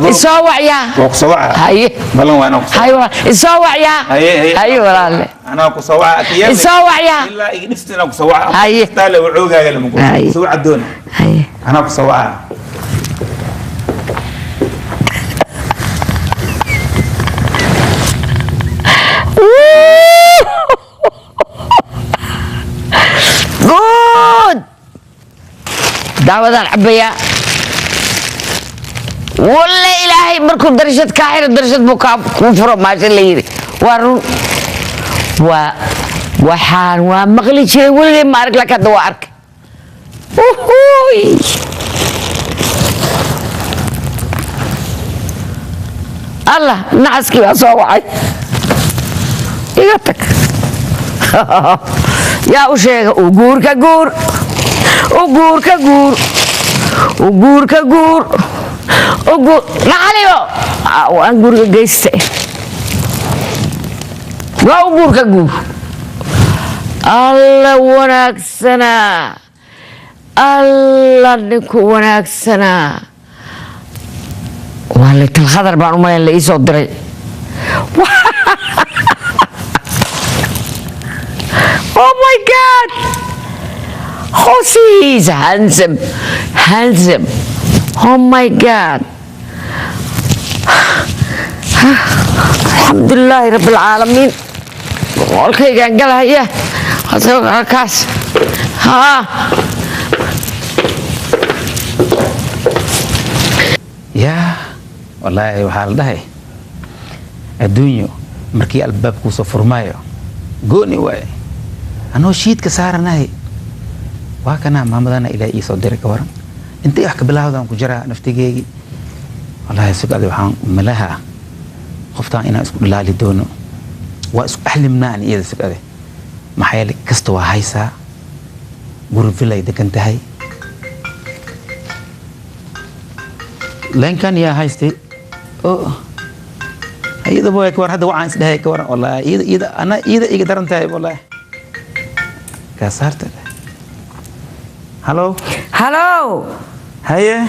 Isoo wacyaa. Waa ku soo waca. Haye. Balan waa inaan ku soo. Haye walaal, isoo wacyaa. Haye, haye. Haye walaalle. Anaa ku soo waca. Isoo wacyaa. Ilaa iga dhifta inaan ku soo waca. Haye. Taale wacoogaaga lama go soo waca doona. Haye. Anaa ku soo waca. Good, daawadaan cabayaa. Walle Ilaahay markuu darashad kaa xiro, darashad buu kaa kuu furo. Maasha la yidhi waa run. Waa waxaan waa maqli jiray, weligay ma arag, laakiin hadda waa arkay. Uhuy. Allah, nacaskii baa soo wacay. Iga tag, yaa u sheega? U guur, ka guur, u guur, ka guur, u guur, ka guur, u guur. Nacaliyo waan guriga geystay. Waa u guur, ka guur. Alla wanaagsanaa, Alla ninku wanaagsanaa. Waa laytal khadar baan u malayn la ii soo diray. Oh my God! Jose is handsome, handsome. Oh my God. Alxamdulilaahi Rabbi alcaalamiin. Qolkaygaan galahaya. Kaas. Haa. Yaa wallaahi, waxaa la dhahay adduunyo markii albaabkuu soo furmaayo gooni waaye. Anoo shiidka saaranahay, waa kanaa maamadana Ilaah ii soo diray. Ka waran, intay wax ka bilaawdaan ku jiraa naftigeygii. Wallaahi sugadi, waxaan malaha qoftaan inaan isku dhilaali doono, waa isku axlimnaa ani iyada. Sugade, maxaa yeelay kasta waa haysaa, guri vilay degan tahay. Leenkan yaa haystay oo iyada boy, ka waran hadda waxaan isdhahay? Ka waran, wallaahi iyada ana iyada iga daran tahay. Wallaahi Kaa saarta. Halo. Halo. Haye.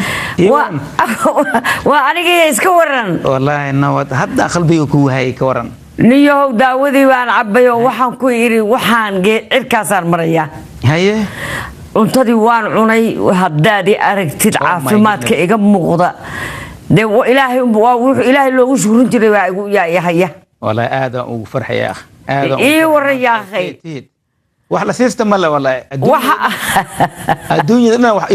Waa aniga, iska waran? Wallaahi nabad, hadda qalbiga ku wahayay, ka waran? Niyahow, daawadii baan cabay oo waxaan ku idhi waxaan cirkaasaan marayaa. Haye. Cuntadii waan cunay, haddaad i aragtid caafimaadka iga muuqda dee ilaahay waa wuxuu ilaahay loogu shukurin jiray baa igu yaa haya. Wallaahi aadaan ugu farxaya, akh, aadaan. Ii waran, yaakhay. Wax la siista male wallaahi. Adduunyada dhan wax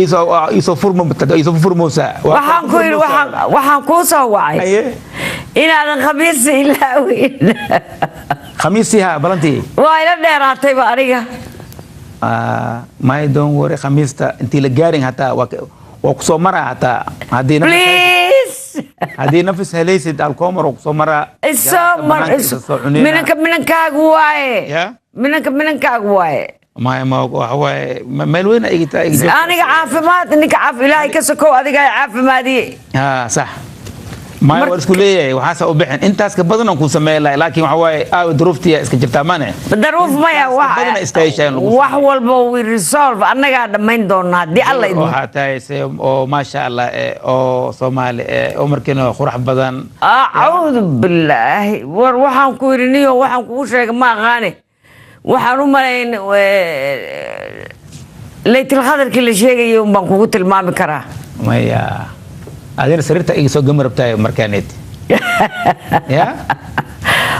iisoo furma, iisoo furmoosaa. Waxaan ku idhi waxaan kuu soo wacay inaadan khamiisi ilaawin. Khamiistii ha balantii. Waa ila dheeraatayba aniga. My, don't worry, khamiista intii la gaarin hataa waa kusoo maraa hataa haddii Please. Haddii nafis helaysid alkoomar waa kusoo maraa. Isoo mar. Minanka minankaagu waaye, minanka minankaagu waaye. Maya, ma waxa waaye meel weyn igita. Aniga caafimaad ninka caaf ilaahay ka sokow adiga caafimaadiye. Ha, sax. Maya, waa isku leeyahay, waxaasa u bixin intaas ka badan aan ku sameyn lahay, laakiin waxa waaye aawe duruuftiya iska jirtaa mane. Daruuf maya. Badana istaayishaan lagu wax walba we resolve, annagaa dhammayn doonaa haddii Alla idmo. Waxaa tahay se oo maasha Allah oo Soomaali oo markiina qurux badan. Acuudu bilaahi, war waxaan ku yidhi niyo waxaan kugu sheegay ma aqaane, waxaan u malayn laytil khadarkii la sheegayay un baan kugu tilmaami karaa. Maya, adina sariirta iga soo gami rabtaay markaaneed ya.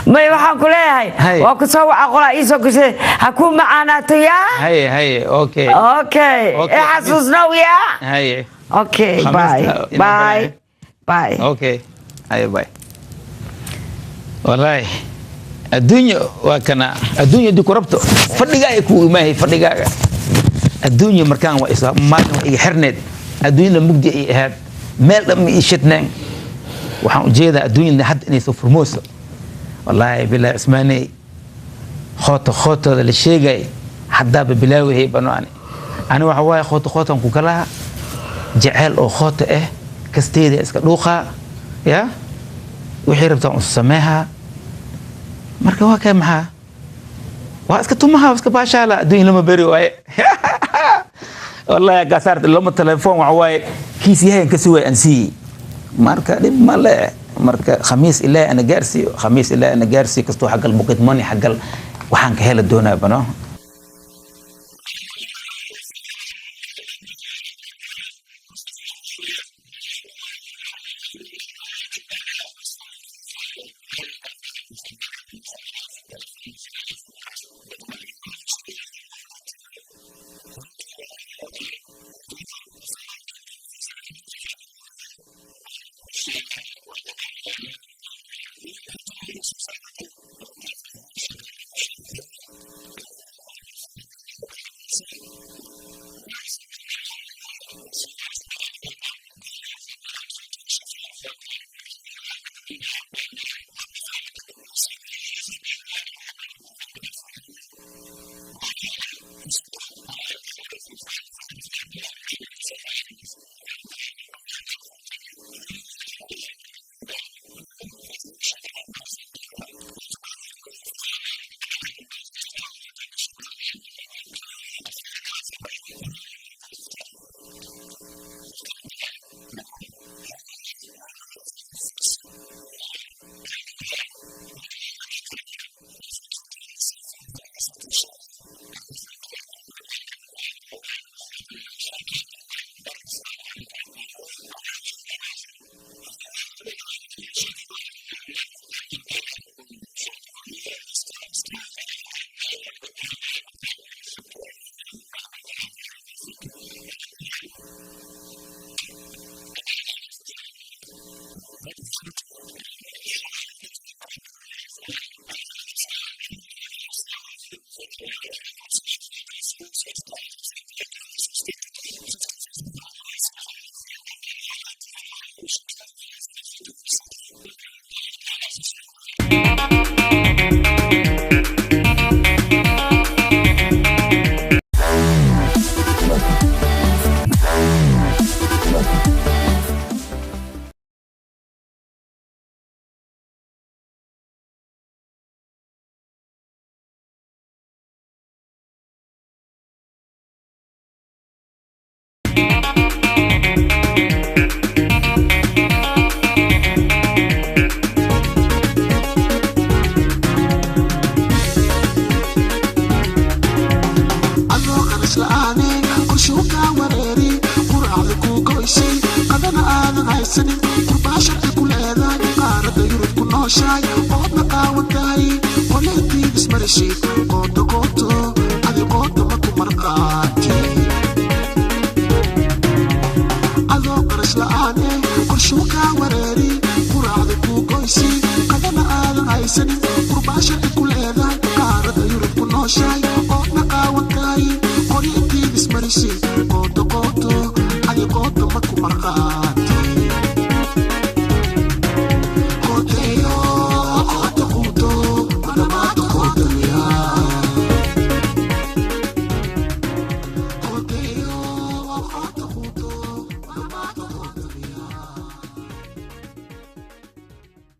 May, waxaan ku leeyahay waa ku soo waca, qolaa ii soo gashay, ha kuu macaanaato yaa. Haye haye, okay. Okay, Okay. E xasuusnow yaa. Haye. Okay, bye. Khamiista. Bye bye. Okay, haye, bye. Wallaahi adduunya waa kana, adduunya haddii ku rabto fadhigaaga ku imaahay fadhigaaga. Adduunya markaan waa isa maalin waa iga xirneed, adduunyada mugdi ay ahayd, meel dhan ma ii shidneen. Waxaan ujeedaa adduunyada hadda inay soo furmooso. Wallaahi bilaahi, Cusmaaney, khoota khootooda la sheegay haddaaba bilaawahay bano. Ani waxa waaye khoota khootan ku galaa jeceel oo khoota ah, kasteeda iska dhuuqaa ya, wixii rabtaan u sameehaa. Marka waa kay, maxaa waa iska tumaha, waa iska baashaala, adduunya lama beri waaye. Wallahi gaasaarta lama telefoon waxa waaye kiis yahay ka suway aan siiyey. Marka dhib ma le, marka khamiis ilaahi ana gaarsiiyo, khamiis ilaahi ana gaarsiiyo. Kastoo xaggal pocket money xaggal waxaan ka heli doonaa bano. Nooshahay oodna qaawan tahay, qoleetii ismarishid, qooto qooto adi qooto ma ku marqaati. Adoo qarash la'aan eh, qorshuu kaa wareeri, quraacda kuu goysi, qadana aadan haysanin, qurbaa sharci ku leedahay, qaarada Yurub ku nooshahay oodna qaawan tahay, qoryo intiid ismarishid, qooto qooto adi qooto ma ku marqaati.